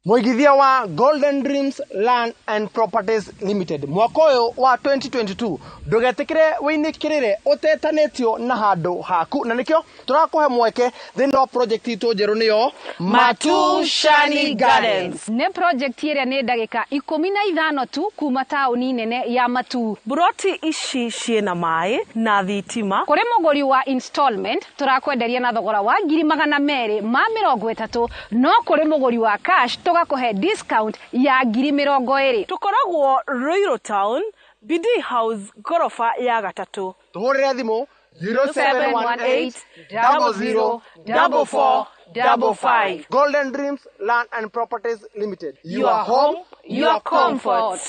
Mũigithia wa Golden Dreams Land and Properties Limited mwaka ũyũ wa 2022 ndũgetĩkĩre wĩinĩkĩrĩre ũtetanĩtio na handũ haku, na nĩkĩo tũrakũhe mweke thĩinĩ wa project itũ njerũ nĩyo
Matushani Gardens. Nĩ project ĩrĩa nĩ ndagĩka 15 tu kuma taũni nene ya Matu.
Buroti ici ciĩna maĩ na thitima.
Kũrĩ mũgũri wa installment tũrakwenderia na thogora wa 230,000, no kũrĩ mũgũri wa cash tũgakũhe discount ya 20,000.
Tũkoragwo Ruiru Town, BD House, gorofa ya gatatũ.
Tũhũrĩre thimũ 0718 00 44 55. Golden Dreams Land and Properties Limited.
Your home, your comfort.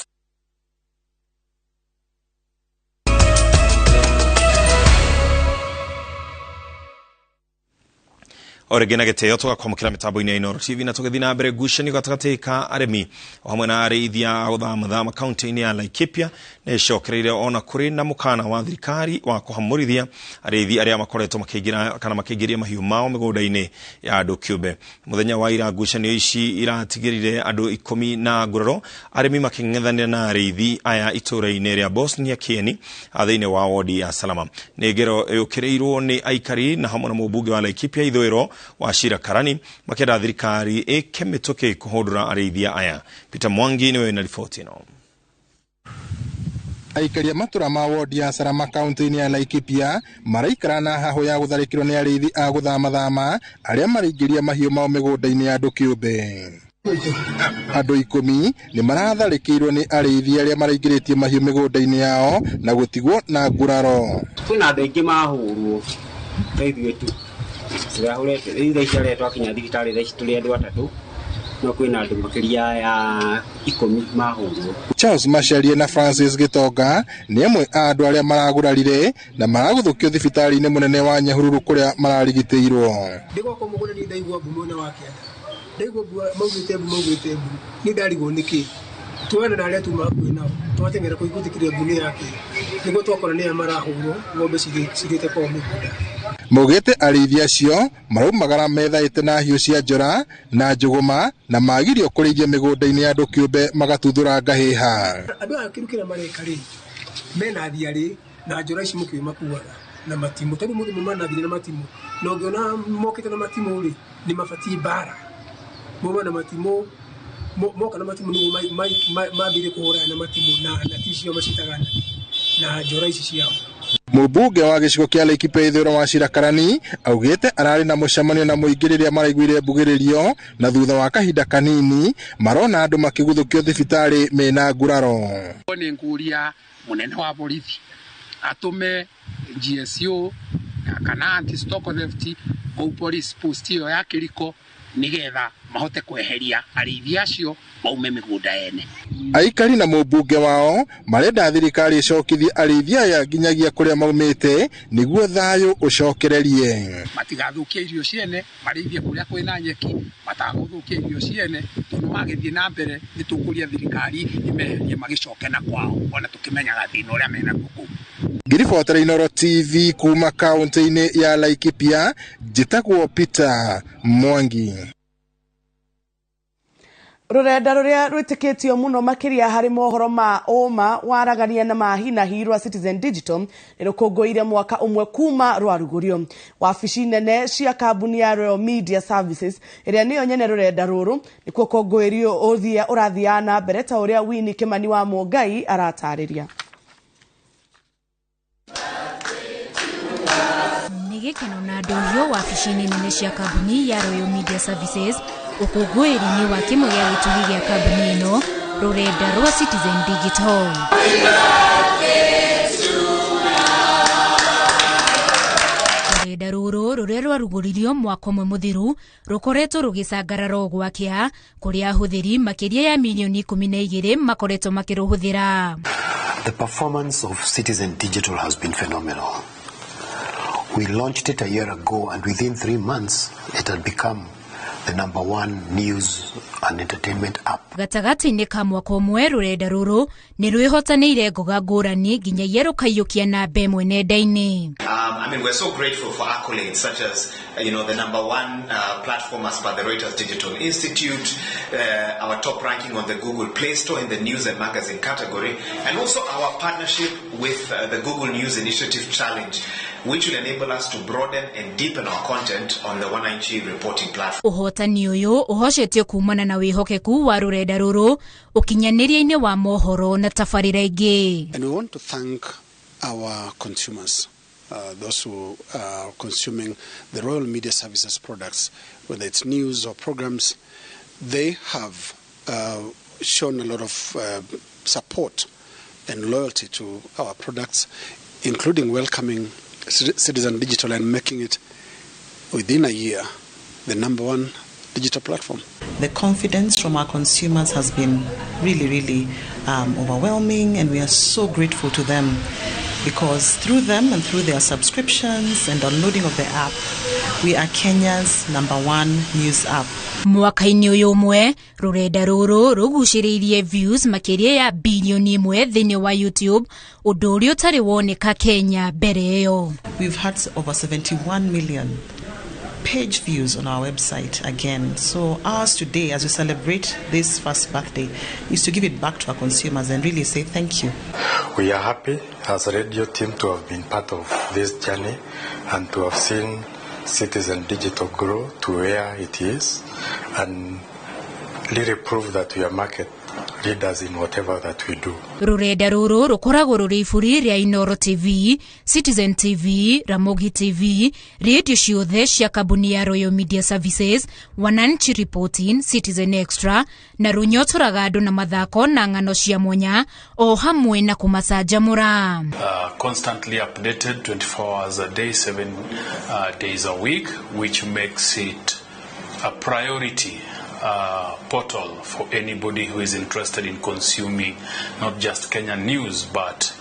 O rĩngĩ na gĩtĩo tũgakwamũkĩra mĩtambo-inĩ ya Inooro TV na tũgĩthiĩ na mbere ngucanio gatagatĩ ka arĩmi o hamwe na arĩithia a gũthamathama kaunti-inĩ ya Laikipia nĩ ĩcokereire ona kũrĩ na mũkana wa thirikari wa kũhamũrithia arĩithi arĩa makoretwo makĩingĩra kana makĩingĩria mahiũ mao mĩgũnda-inĩ ya andũ kĩũmbe. Mũthenya wa ira ngucanio ici iratigĩrire andũ 10 na nguraro, arĩmi makĩng'ethanĩra na arĩithi aya itũũra-inĩ rĩa Bosnia Kieni thĩinĩ wa wodi ya Salama. Nĩ ngero yũkĩrĩirwo nĩ aikari na hamwe na mũmbunge wa Laikipia ithũĩro wa Shira Karani makĩenda thirikari ĩke mĩtũkĩ kũhũndũra arĩithia aya. Peter Mwangi nĩwe wĩna riboti ĩno.
Aikari a matũra ma wodi ya Salama kaunti-inĩ ya Laikipia maraikara na hahũ ya gũtharĩkĩrwo nĩ arĩithi a gũthamathama arĩa maraingĩria mahiũ mao mĩgũnda-inĩ ya andũ kĩũmbe. Andũ 10 nĩ maratharĩkĩirwo nĩ arĩithi arĩa maraingĩrĩtie mahiũ mĩgũnda-inĩ yao na gũtigwo na nguraro.
Kwĩna andũ aingĩ mahũrwo ta ithuĩ tu tũrahũrĩte rĩu thaa ici arĩa twakinya thibitarĩ thaa ici tũrĩ andũ atatũ, no kwĩna andũ makĩria ya 10 mahũrwo.
Charles Macharia na Francis Gitonga nĩ amwe a andũ arĩa maragurarire na maragũthũkio thibitarĩ-inĩ mũnene wa Nyahururu kũrĩa mararigitĩirwo.
Ndĩ gwakwa mũgũnda niĩ ndaigua mbu mwena wa kĩanda, ndaigua mbu maugĩte mbu maugĩte mbu, niĩ ndarigwo nĩkĩ tuona na arĩa tuma hakuhĩ nao twateng'era kũigũthĩkĩria mbu nĩ yake nĩguo twakora nĩ aya marahũrwo ng'ombe cigĩte kwao mĩgũnda.
Maugĩte arĩithi acio maraumagara methaĩte na hiũ cia njora na njũgũma na magirio kũrĩithia mĩgũnda-inĩ ya andũ kĩũmbe magatuthũra ngahĩha.
Andũ aya kĩndũ kĩrĩa mareka rĩ, mena thiarĩ na njora ici mũkĩũĩ makuaga na matimũ, tondũ mũthĩ mauma na thiarĩ na matimũ, na ũngĩona mokĩte na matimũ rĩ, nĩ mabatiĩ mbara. Mauma na matimũ, moka na matimũ nĩguo mambĩrĩrie kũhũrana na matimũ na nati icio macitaga na njora ici ciao.
Mũmbunge wa gĩcigo kĩa Laikipia ithũĩro wa Shira Karani augĩte ararĩ na mũcemanio na mũingĩ rĩrĩa maraiguire mbugĩrĩrio na thutha wa kahinda kanini marona andũ makĩguthũkio thibitarĩ mena nguraro.
Nĩ ngũria mũnene wa borithi atũme GSU kana anti stock theft kũu police post ĩyo ya Kĩriko nĩgetha Mahote kweheria arĩithi acio maume mĩgũnda ene.
Aikari na mũmbunge wao marenda thirikari ĩcokithie arĩithi aya nginyagia kũrĩa maumĩte nĩguo thayũ ũcokererie.
Matigathũkie irio ciene, marĩithie kũrĩa kwĩna nyeki, matagũthũkia irio ciene, tondũ magĩthiĩ na mbere nĩ tũkũria thirikari ĩmeherie magĩcoke na kwao, ona tũkĩmenyaga thĩna ũrĩa menaguo kũu.
Ngĩribotera Inooro TV kuma kaunti-inĩ ya Laikipia, njĩtagwo Peter Mwangi.
Rũrenda rũrĩa rwĩtĩkĩtio mũno makĩria harĩ mohoro ma ũma waragania na ma hi na hi rwa Citizen Digital nĩ rũkũngũĩire mwaka ũmwe kuma rwarugũrio. Wabici nene cia kambuni ya Royal Media Services ĩrĩa nĩyo nyene rũrenda rũrũ nĩkuo ũkũngũĩri ũyũ ũrathiaga na mbere ta ũrĩa Winnie Kimani wa Mũngai aratarĩria.
Nĩ gĩkeno na ndũhiũ wabici-inĩ nene cia kambuni ya Royal Media Services ũkũngũĩri-inĩ wa kĩmwe gĩa gĩtugĩ gĩa kambuni ĩno rũrenda rwa Citizen Digital. Rũrenda rũrũ rũrĩa rwarugũririo mwaka ũmwe mũthiru rũkoretwo rũgĩcangarara o gwakĩa kũrĩa ahũthĩri makĩria ya mirioni 12 makoretwo makĩrũhũthĩra.
The performance of Citizen Digital has been phenomenal. We launched it a year ago, and within 3 months it had become the number one news and entertainment app.
Gatagatĩ-inĩ ka mwaka ũmwe rũrenda rũrũ nĩ rwĩhotanĩire ngoga ngũrani nginyagia rũkaiyũkia namba ĩmwe nenda-inĩ.
I mean, we're so grateful for accolades such as, the number one platform as per the Reuters Digital Institute, our top ranking on the Google Play Store in the news and magazine category, and also our partnership with the Google News Initiative Challenge, which will enable us to broaden and deepen our content on the 190 reporting platform.
Ũhotani ũyũ ũhocetio kumana na wĩhokeku wa rũrenda rũrũ ũkinyanĩria-inĩ wa mohoro na tabarĩra ingĩ.
And we want to thank our consumers, those who are consuming the Royal Media Services products, whether it's news or programs. They have shown a lot of support and loyalty to our products, including welcoming Citizen Digital and making it, within a year, the number one digital platform.
The confidence from our consumers has been really, really overwhelming, and we are so grateful to them, because through them and through their subscriptions and downloading of the app, we are Kenya's number one news app.
Mwaka-inĩ ũyũ ũmwe rũrenda rũrũ rũgucĩrĩirie views makĩria ya bilioni 1 thĩinĩ wa YouTube, ũndũ ũrĩa ũtarĩ woneka Kenya mbere ĩyo.
We've had over 71 million page views on our website again. So ours today, as we celebrate this first birthday, is to give it back to our consumers and really say thank you.
We are happy as a radio team to have been part of this journey and to have seen Citizen Digital grow to where it is and really prove that we are market leaders in whatever that we do.
Rũrenda rũrũ rũkoragwo rũrĩ iburi rĩa Inooro TV, Citizen TV, Ramogi TV, radio ciothe cia kambuni ya Royal Media Services, Wananchi Reporting, Citizen Extra, na rũnyotoraga andũ na mathako na ng'ano cia mwanya o hamwe na kũmacanjamũra.
Constantly updated 24 hours a day, 7 days a week, which makes it a priority portal for anybody who is interested in consuming not just Kenyan news but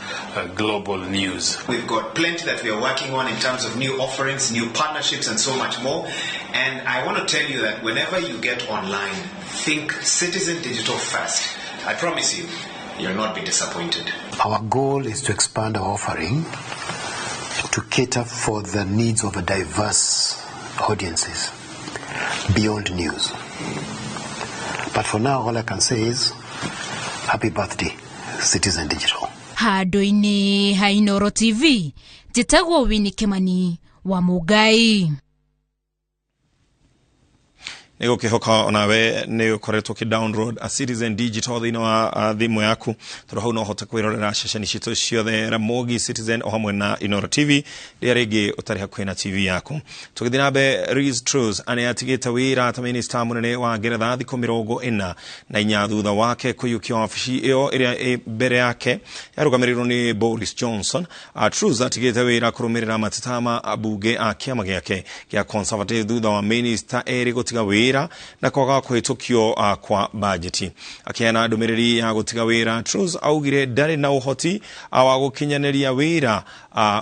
global news.
We've got plenty that we are working on in terms of new offerings, new partnerships and so much more. And I want to tell you that whenever you get online, think Citizen Digital first. I promise you, you'll not be disappointed.
Our goal is to expand our offering to cater for the needs of a diverse audiences beyond news. But for now, all I can say is, happy birthday, Citizen Digital.
Handũ-inĩ ha Inooro TV, njĩtagwo Winnie Kimani wa Mũngai.
Nĩ gũkĩhoka onawe nĩ ũkoretwo ũkĩ download a Citizen Digital thĩinĩ wa thimũ yaku, tondũ hau no ũhote kwĩrorera ceceni citũ ciothe Ramogi, Citizen o hamwe na Inooro TV rĩrĩa rĩngĩ ũtarĩ hakuhĩ na TV yaku. Tũgĩthiĩ na mbere, Liz Truss nĩatigĩte wĩra ta minista mũnene wa Ngeretha thikũ 44 thutha wake kũiyũkia wabici ĩyo ĩrĩa ĩ mbere yake yarũgamĩrĩirwo nĩ Boris Johnson. Truss atigĩte wĩra kũrũmĩrĩra mateta ma ambunge a kĩama gĩake kĩa Conservative thutha wa minista erĩ gũtiga wĩra wĩra na kwaga kũhĩtũkio kwa bajeti. Akĩheana ndũmĩrĩri ya gũtiga wĩra, Truss augire ndarĩ na ũhoti wa gũkinyanĩria wĩra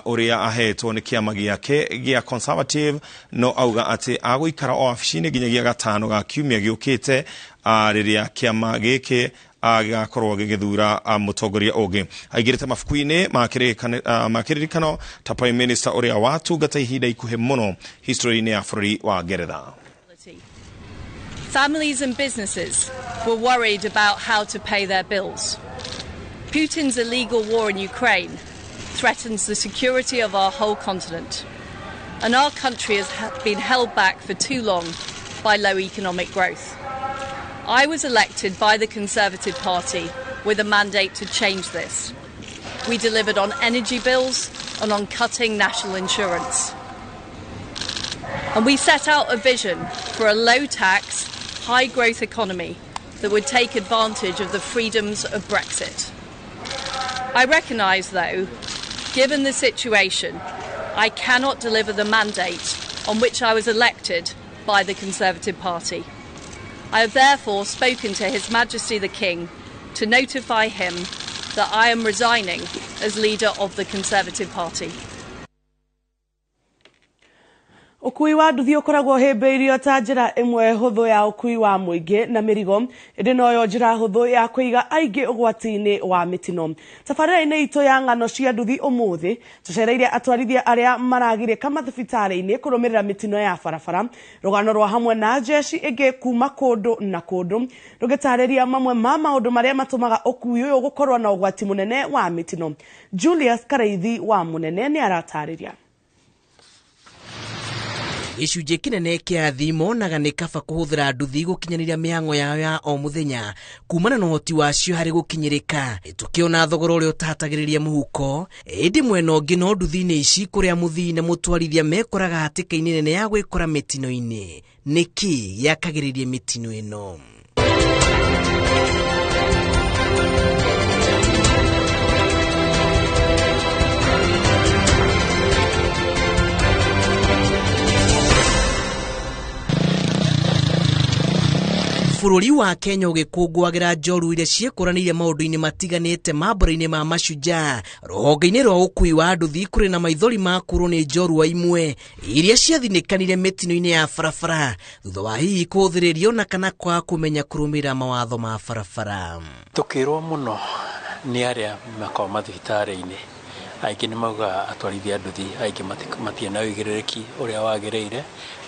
ũrĩa ahetwo nĩ kĩama gĩake gĩa Conservative, no auga atĩ agũikara o wabici-inĩ nginyagia gatano ga kiumia gĩũkĩte rĩrĩa kĩama gĩkĩ gĩgakorwo gĩgĩthura mũtongoria ũngĩ. Aingĩrĩte mabuku-inĩ ma kĩririkano ta Prime Minister ũrĩa watungata ihinda ikuhĩ mũno history-inĩ ya bũrũri wa Ngeretha.
Families and businesses were worried about how to pay their bills. Putin's illegal war in Ukraine threatens the security of our whole continent. And our country has been held back for too long by low economic growth. I was elected by the Conservative Party with a mandate to change this. We delivered on energy bills and on cutting national insurance. And we set out a vision for a low-tax, high-growth economy that would take advantage of the freedoms of Brexit. I recognise, though, given the situation, I cannot deliver the mandate on which I was elected by the Conservative Party. I have therefore spoken to His Majesty the King to notify him that I am resigning as leader of the Conservative Party.
Ukui wa nduthi ukoragwo hĩmbĩirio ta njĩra ĩmwe hũthũ ya ũkui wa mũingĩ na mĩrigo, ĩndĩ noyo njĩra hũthũ ya kũiga aingĩ ũgwati-inĩ wa mĩtino. Tabarĩra-inĩ itũ ya ng'ano cia nduthi ũmũthĩ tũcereire atwarithia arĩa maragirĩka mathibitarĩ-inĩ kũrũmĩrĩra mĩtino ya barabara, rũgano rwa hamwe na jeshi ĩngĩ kuma kũndũ na kũndũ rũgĩtarĩria mamwe ma maũndũ marĩa matũmaga ũkui ũyũ gũkorwo na ũgwati mũnene wa mĩtino. Julius Kareithi wa Mũnene nĩ aratarĩria.
Gĩcunjĩ kĩnene kĩa athii monaga nĩ kaba kũhũthĩra nduthi gũkinyanĩria mĩhang'o yao ya o mũthenya kumana na ũhoti wacio harĩ gũkinyĩrĩka. Tũkĩona thogora ũrĩa ũtahatagĩrĩria mũhuko, ĩndĩ mwena ũngĩ no nduthi-inĩ ici kũrĩa mũthii na mũtwarithia mekoraga hatĩka-inĩ nene ya gwĩkora mĩtino-inĩ. Nĩkĩ gĩakagĩrĩria mĩtino ĩno? Bũrũri wa Kenya ũgĩkũngũagĩra njoru iria ciĩkũranĩire maũndũ-inĩ matiganĩte mambũra-inĩ ma mashujaa. Rũhonge-inĩ rwa ũkui wa nduthi kũrĩ na maithori ma kũrwo nĩ njorua imwe iria ciathinĩkanire mĩtino-inĩ ya barabara thutha wa hihi kũhũthĩrĩrio na kana kwaga kũmenya kũrũmĩrĩra mawatho ma barabara.
Tũkĩrwo mũno nĩ arĩa makoragwo mathibitarĩ-inĩ, aingĩ nĩ maugaga atwarithia nduthi aingĩ matirĩ na ũigĩrĩrĩki ũrĩa wagĩrĩire,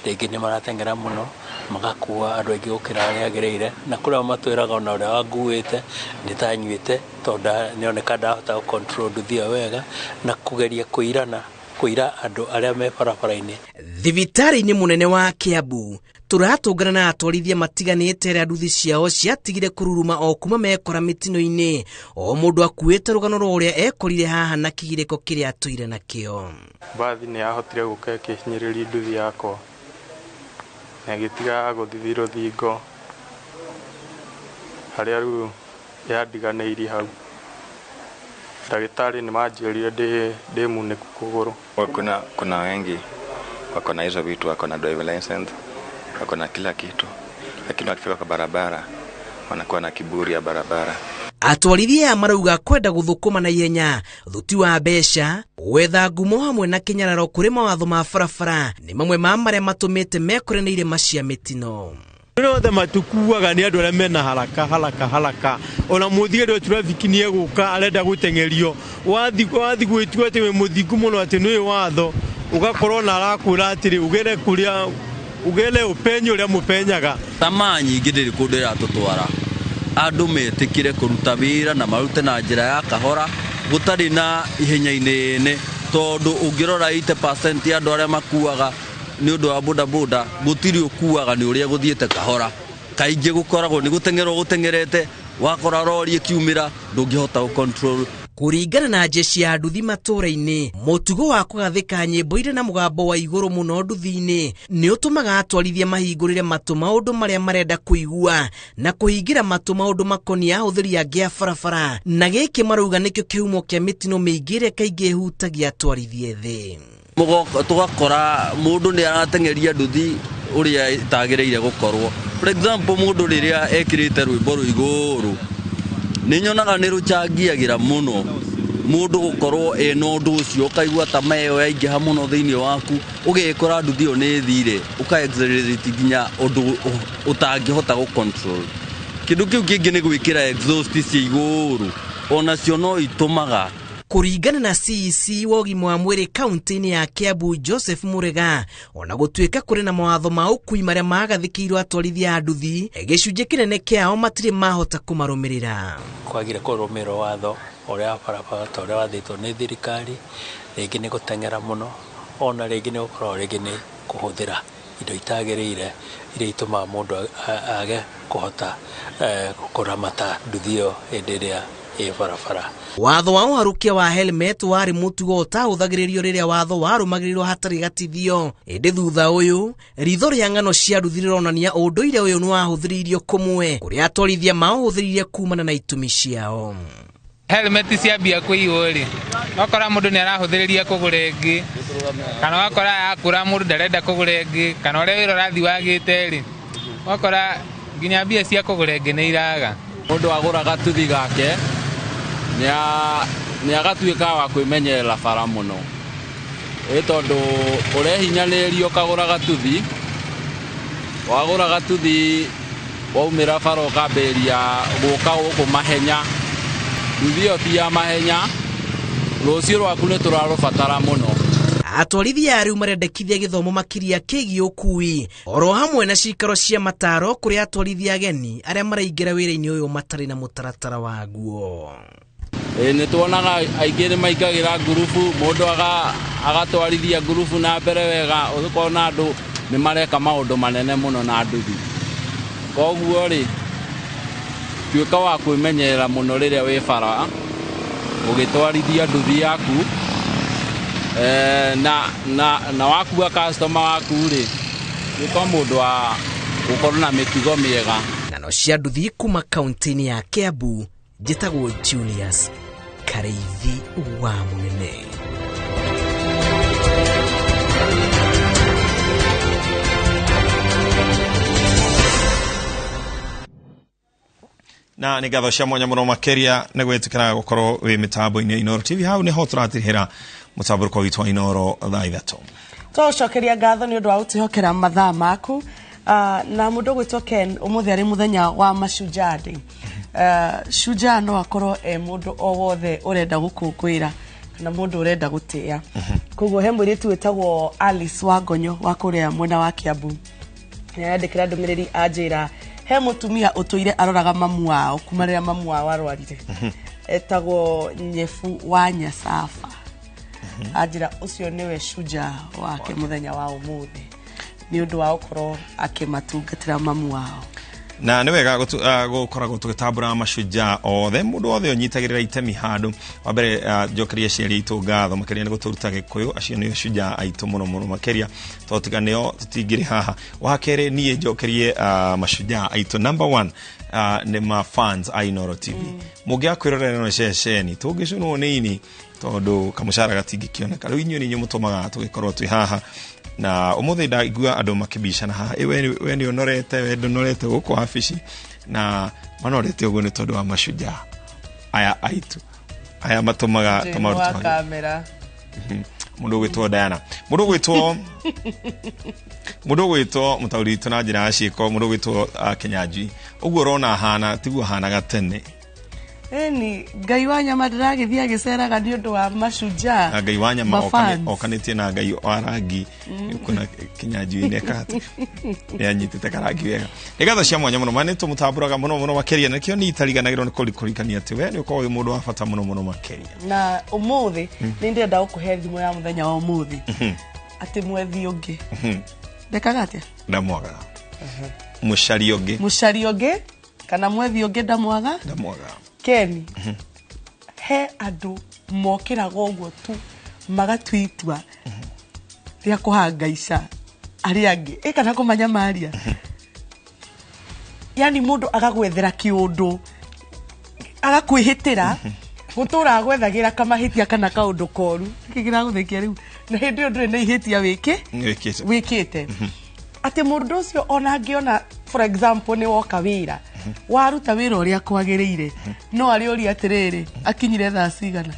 rĩngĩ nĩ marateng'era mũno magakua andũ aingĩ gũkĩra arĩa agĩrĩire, na kũrĩa matwĩraga ona ũrĩa wanguĩte nĩ ta nyuĩte tondũ nĩoneka ndahota gũ control nduthi ĩyo wega na kũgeria kũira andũ arĩa me barabara-inĩ.
Thibitarĩ-inĩ mũnene wa Kiambu tũratũngana na atwarithia matiganĩte arĩa nduthi ciao ciatigire kũruruma o kuma mekora mĩtino-inĩ, o mũndũ akuĩte rũgano rwa ũrĩa ekorire haha na kĩgirĩko kĩrĩa atũire nakĩo.
Mbathi nĩ yahotire gũka ĩkĩhinyĩrĩria nduthi yakwa na ĩgĩtiga gũthithi rũthingo harĩa rĩu yandiganĩirie hau. Ndagĩtarĩ nĩ manjĩrire ndĩ munĩku kũgũrũ.
Kuna wengi wako na hizo vitu, wako na driving license, wako na kila kitu, lakini wakifika kwa barabara wanakuwa na kiburi ya barabara.
Atwarithia marauga kwenda gũthũkũma na ihenya, thuti wa mbeca, gwetha ngumo hamwe na kĩnyararo kũrĩ mawatho ma barabara nĩ mamwe ma marĩa matũmĩte mekore na irema cia mĩtino.
Othe matukuaga nĩ andũ arĩa mena haraka haraka haraka, ona mũthigari wa traffic nĩ egũka arenda gũteng'erio, wathi gwĩtua atĩ wĩ mũthingu mũno atĩ nĩũĩ watho, ũgakorwo na arakwĩra atĩrĩ ũgere kũrĩa ũgere ũpenye ũrĩa mũpenyaga.
Tamaa nyingĩ ndĩrĩ kũndũ ĩratũtwara, andũ metĩkĩre kũruta wĩra na marute na njĩra ya kahora gũtarĩ na ihenya inene, tondũ ũngĩrora 80% ya andũ arĩa makuaga nĩ ũndũ wa bodaboda gũtirĩ ũkuaga nĩ ũrĩa gũthiĩte kahora. Kaingĩ gũkoragwo nĩ gũteng'erwo gũteng'erete, wakora rori ĩkiumĩra ndũngĩhota gũ control.
Kũringana na jeshi ya nduthi matũũra-inĩ, mũtugo wa kũgathĩka nyĩmbo irĩ na mũgambo wa igũrũ mũno nduthi-inĩ nĩ ũtũmaga atwarithia mahingũrĩre matũ maũndũ marĩa marenda kũigua na kũhingĩra matũ maũndũ makoniĩ ahũthĩri angĩ a barabara, na gĩkĩ marauga nĩkĩo kĩhumo kĩa mĩtino mĩingĩ ĩrĩa kaingĩ ĩhutagia atwarithia ethĩ.
Tũgakora mũndũ nĩ arateng'eria nduthi ũrĩa ĩtagĩrĩire gũkorwo. For example, mũndũ rĩrĩa ekĩrĩte rwĩmbo rwĩ igũrũ nĩ nyonaga nĩ rũchangiagĩra mũno mũndũ gũkorwo ena ũndũ ũcio, ũkaigua ta ĩyo yaingĩha mũno thĩinĩ waku, ũgekora nduthi ĩyo nĩ ĩthire, ũka accelerate nginya ũndũ ũtangĩhota gũ control. Kĩndũ kĩu kĩngĩ nĩ gwĩkĩra exhaust cia igũrũ, onacio no itũmaga.
Kũringana na CEC wa ũgima wa mwĩrĩ kaunti-inĩ ya Kiambu Joseph Murega, ona gũtuĩka kũrĩ na mawatho ma ũkui marĩa magathĩkĩirwo atwarithia a nduthi, gĩcunjĩ kĩnene kĩao matirĩ mahota kũmarũmĩrĩra.
Kwagire kũrũmĩrĩra watho ũrĩa wa barabara ta ũrĩa wathĩtwo nĩ thirikari, rĩngĩ nĩ gũteng'era mũno, ona rĩngĩ nĩ gũkorwo rĩngĩ nĩ kũhũthĩra indo itagĩrĩire iria itũmaga mũndũ age kũhota kũramata nduthi ĩyo hĩndĩ ĩrĩa ĩ barabara.
Watho wa ũharũkia wa helmet warĩ mũtugo ũtahũthagĩrĩrio rĩrĩa watho warũmagĩrĩrwo hatarĩ gatithio, ĩndĩ thutha ũyũ ritho rĩa ng'ano cia nduthi rĩronania ũndũire ũyũ nĩ wahũthĩrĩirio kũmwe kũrĩa atwarithia maũhũthĩrire kumana na itũmi ciao.
Helmet ciambia kũiywo rĩ, wakora mũndũ nĩ arahũthĩrĩria kũgũra ĩngĩ, kana wakora yakũra mũndũ ndarenda kũgũra ĩngĩ, kana ũrĩa wĩra ũrathiĩ wagĩte rĩ, wakora nginya mbia cia kũgũra ĩngĩ nĩ iraga.
Mũndũ agũra gatuthi gake nĩ agatuĩka wa kwĩmenyerera bara mũno, ĩ tondũ ũrehinyanĩrĩria ũkagũra gatuthi, wagũra gatuthi waumĩra bara ũkambĩrĩria gũka gũkũ mahenya, nduthi ĩyo ti ya mahenya, rũciũ rwaku nĩ tũrarũbatara mũno.
Atwarithia rĩu marendekithia gĩthomo makĩria kĩgiĩ ũkui oro hamwe na cikaro cia mataro kũrĩ atwarithia ageni arĩa maraingĩra wĩra-inĩ ũyũ matarĩ na mũtaratara waguo.
Nĩ tuonaga aingĩ nĩ maingagĩra ngurubu, mũndũ agatwarithia ngurubu na mbere wega, ũkona andũ nĩ mareka maũndũ manene mũno na nduthi. Koguo rĩ, tuĩka wa kwĩmenyerera mũno rĩrĩa wĩ bara ũgĩtwarithia nduthi yaku, na wakua customer waku rĩ, tuĩka mũndũ wa gũkorwo na mĩtugo mĩega.
Ng'ano cia nduthi kuma kaunti-inĩ ya Kiambu, njĩtagwo Julius Kareithi wa Mũnene.
Na nĩ ngatho cia mwanya mũno makĩria nĩ gwĩtĩkĩra gũkorwo wĩ mĩtambo-inĩ ya Inooro TV. Hau nĩho tũratirihĩra mũtambũrũko witũ wa Inooro thaa 3.
Tũgũcokeria ngatho nĩ ũndũ wa gũtwĩhokera mathaa maku. Na mũndũ ũgwĩtwo Ken, ũmũthĩ arĩ mũthenya wa Mashujaa Day. Shujaa no akorwo e mũndũ o wothe ũrenda gũkũngũĩra kana mũndũ ũrenda gũtĩĩa. Koguo he mũirĩtu wĩtagwo Alice Wangonyo wa kũrĩa mwena wa Kiambu, nĩarandĩkĩra ndũmĩrĩri anjĩra he mũtumia ũtũire aroraga mamu wao kuma rĩrĩa mamu wao arwarire, etagwo Nyefu wa Nyasaba. Anjĩra ũcio nĩwe shujaa wake mũthenya wa ũmũthĩ nĩ ũndũ wa gũkorwo akĩmatungatĩra mamu wao.
Na nĩ wega gũkoragwo tũgĩtambũra mashujaa othe, mũndũ wothe ũnyitagĩrĩra itemi handũ. Wa mbere njokeria aciari aitũ ngatho makĩria nĩ gũtũruta Gĩkũyũ, acio nĩo shujaa aitũ mũno mũno makĩria, tondũ tiga nĩo tũtingĩrĩ haha. Wa kerĩ niĩ njokerie mashujaa aitũ number 1 nĩ ma fans a Inooro TV. Mũngĩaga kwĩrorera ĩno ceceni tũngĩcũnwo nĩ ini tondũ kamũcara gatingĩkĩoneka. Rĩu inyuĩ nĩ inyuĩ mũtũmaga tũgĩkorwo twĩ haha. Na ũmũthĩ ndaigua andũ makĩbicana haha, we nĩ ũnorete, we ndũnorete gũkũ wabici, na manorete ũguo nĩ tondũ wa mashujaa aya aitũ aya matũmaga tũmaruta
kamera.
Mũndũ ũgwĩtwo Diana, mũndũ ũgwĩtwo mũtaũri witũ na njĩra ya ciĩko, mũndũ ũgwĩtwo Kenyanjui, ũguo ũrona ahana tiguo ahanaga tene.
Ĩni Ngai wa nyama ndĩragĩthiĩ agĩceraga nĩ ũndũ wa mashujaa.
Na Ngai wa nyama okanĩtie na Ngai wa rangi, nĩũkuona Kenyanjui nĩeka nĩanyitĩte karangi wega. Nĩ ngatho cia mwanya mũno, ma nĩ tũmũtambũraga mũno mũno makĩria, na nĩkĩo niĩ itariganagĩrwo nĩ kũririkania atĩ we nĩ ũkoragwo wĩ mũndũ wa bata mũno mũno makĩria.
Na ũmũthĩ nĩ ndĩrenda gũkũhe thimũ ya mũthenya wa ũmũthĩ atĩ mwethi ũngĩ ndekaga atĩa?
Ndamwagaga. Mũcari ũngĩ,
mũcari ũngĩ kana mwethi ũngĩ ndamwaga,
ndamwagaga.
Ken, he andũ mokĩraga ũguo tu magatua itua rĩa kũhangaica arĩa angĩ, ĩ kana kũmanyamaria. Yani mũndũ agagwethera kĩũndũ, agakwĩhĩtĩra, gũtũra agwethagĩra kamahĩtia kana kaũndũ koru. Nĩkĩ kĩragũthekia rĩu? Na hĩndĩ ĩyo ndũrĩ na ihĩtia wĩkĩte. Atĩ mũndũ ũcio ona angĩona, for example, nĩ woka wĩra, waruta wĩra ũrĩa kwagĩrĩire, no arĩũria atĩrĩrĩ, akinyire thaa cigana?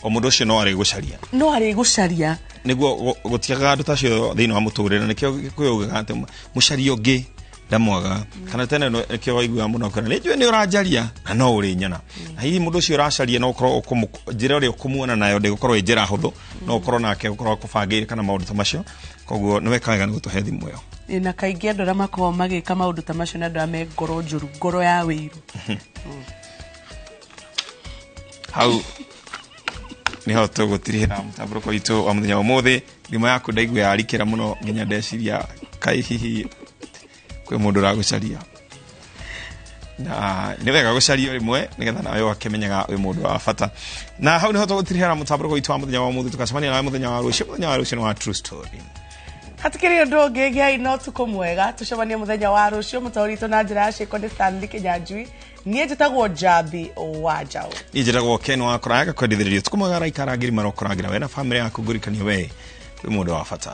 O mũndũ ũcio no arĩ gũcaria.
No arĩgũcaria.
Nĩguo gũtiagaga andũ ta acio thĩinĩ wa mũtũrĩre. Nĩkĩo Gĩkũyũ ugaga atĩ mũcaria ũngĩ ndamwaga, kana tene nĩkĩo waiguaga mũno kwĩra nĩ njũĩ nĩ ũranjaria na no ũrĩ nyona. Na hihi mũndũ ũcio ũracaria no ũkorwo njĩra ĩrĩa ũkũmuona nayo ndĩgũkorwo ĩ njĩra hũthũ, no ũkorwo nake ũkorwo akũbangĩire kana maũndũ ta macio. Koguo nĩ weka wega nĩ gũtũhe thimũ ĩyo.
Ĩ, na kaingĩ andũ arĩa makoragwo magĩka maũndũ ta macio nĩ andũ arĩa me ngoro njũru, ngoro ya wĩiru.
Hau niho tũgũtirihĩra mũtambũrũko witũ wa mũthenya wa ũmũthĩ. Thimũ yaku ndaigua yarikĩra mũno nginya ndeciria kai hihi kwĩ mũndũ ũragũcaria, na nĩ wega gũcario rĩmwe nĩgetha nawe ũgakĩmenyaga wĩ mũndũ wa bata. Na hau niho tũgũtirihĩra mũtambũrũko witũ wa mũthenya wa ũmũthĩ. Tũgacemania nawe mũthenya wa rũciũ. Mũthenya wa rũciũ nĩ wa True Story.
Hatikĩrĩ ũndũ ũngĩ, gĩai na ũtukũ mwega. Tũcemanie mũthenya wa rũciũ. Mũtaũri witũ na njĩra ya ciĩko nĩ Stanley Kĩnyanjui. Niĩ njĩtagwo Njambi wa Njaũ.
Niĩ njĩtagwo Ken wa Kũraya, gakwendithĩrĩria ũtukũ mwega. Araikara ngiri marokũrangĩra we na bamĩrĩ yaku. Ngũrikanie we wĩ mũndũ wa bata.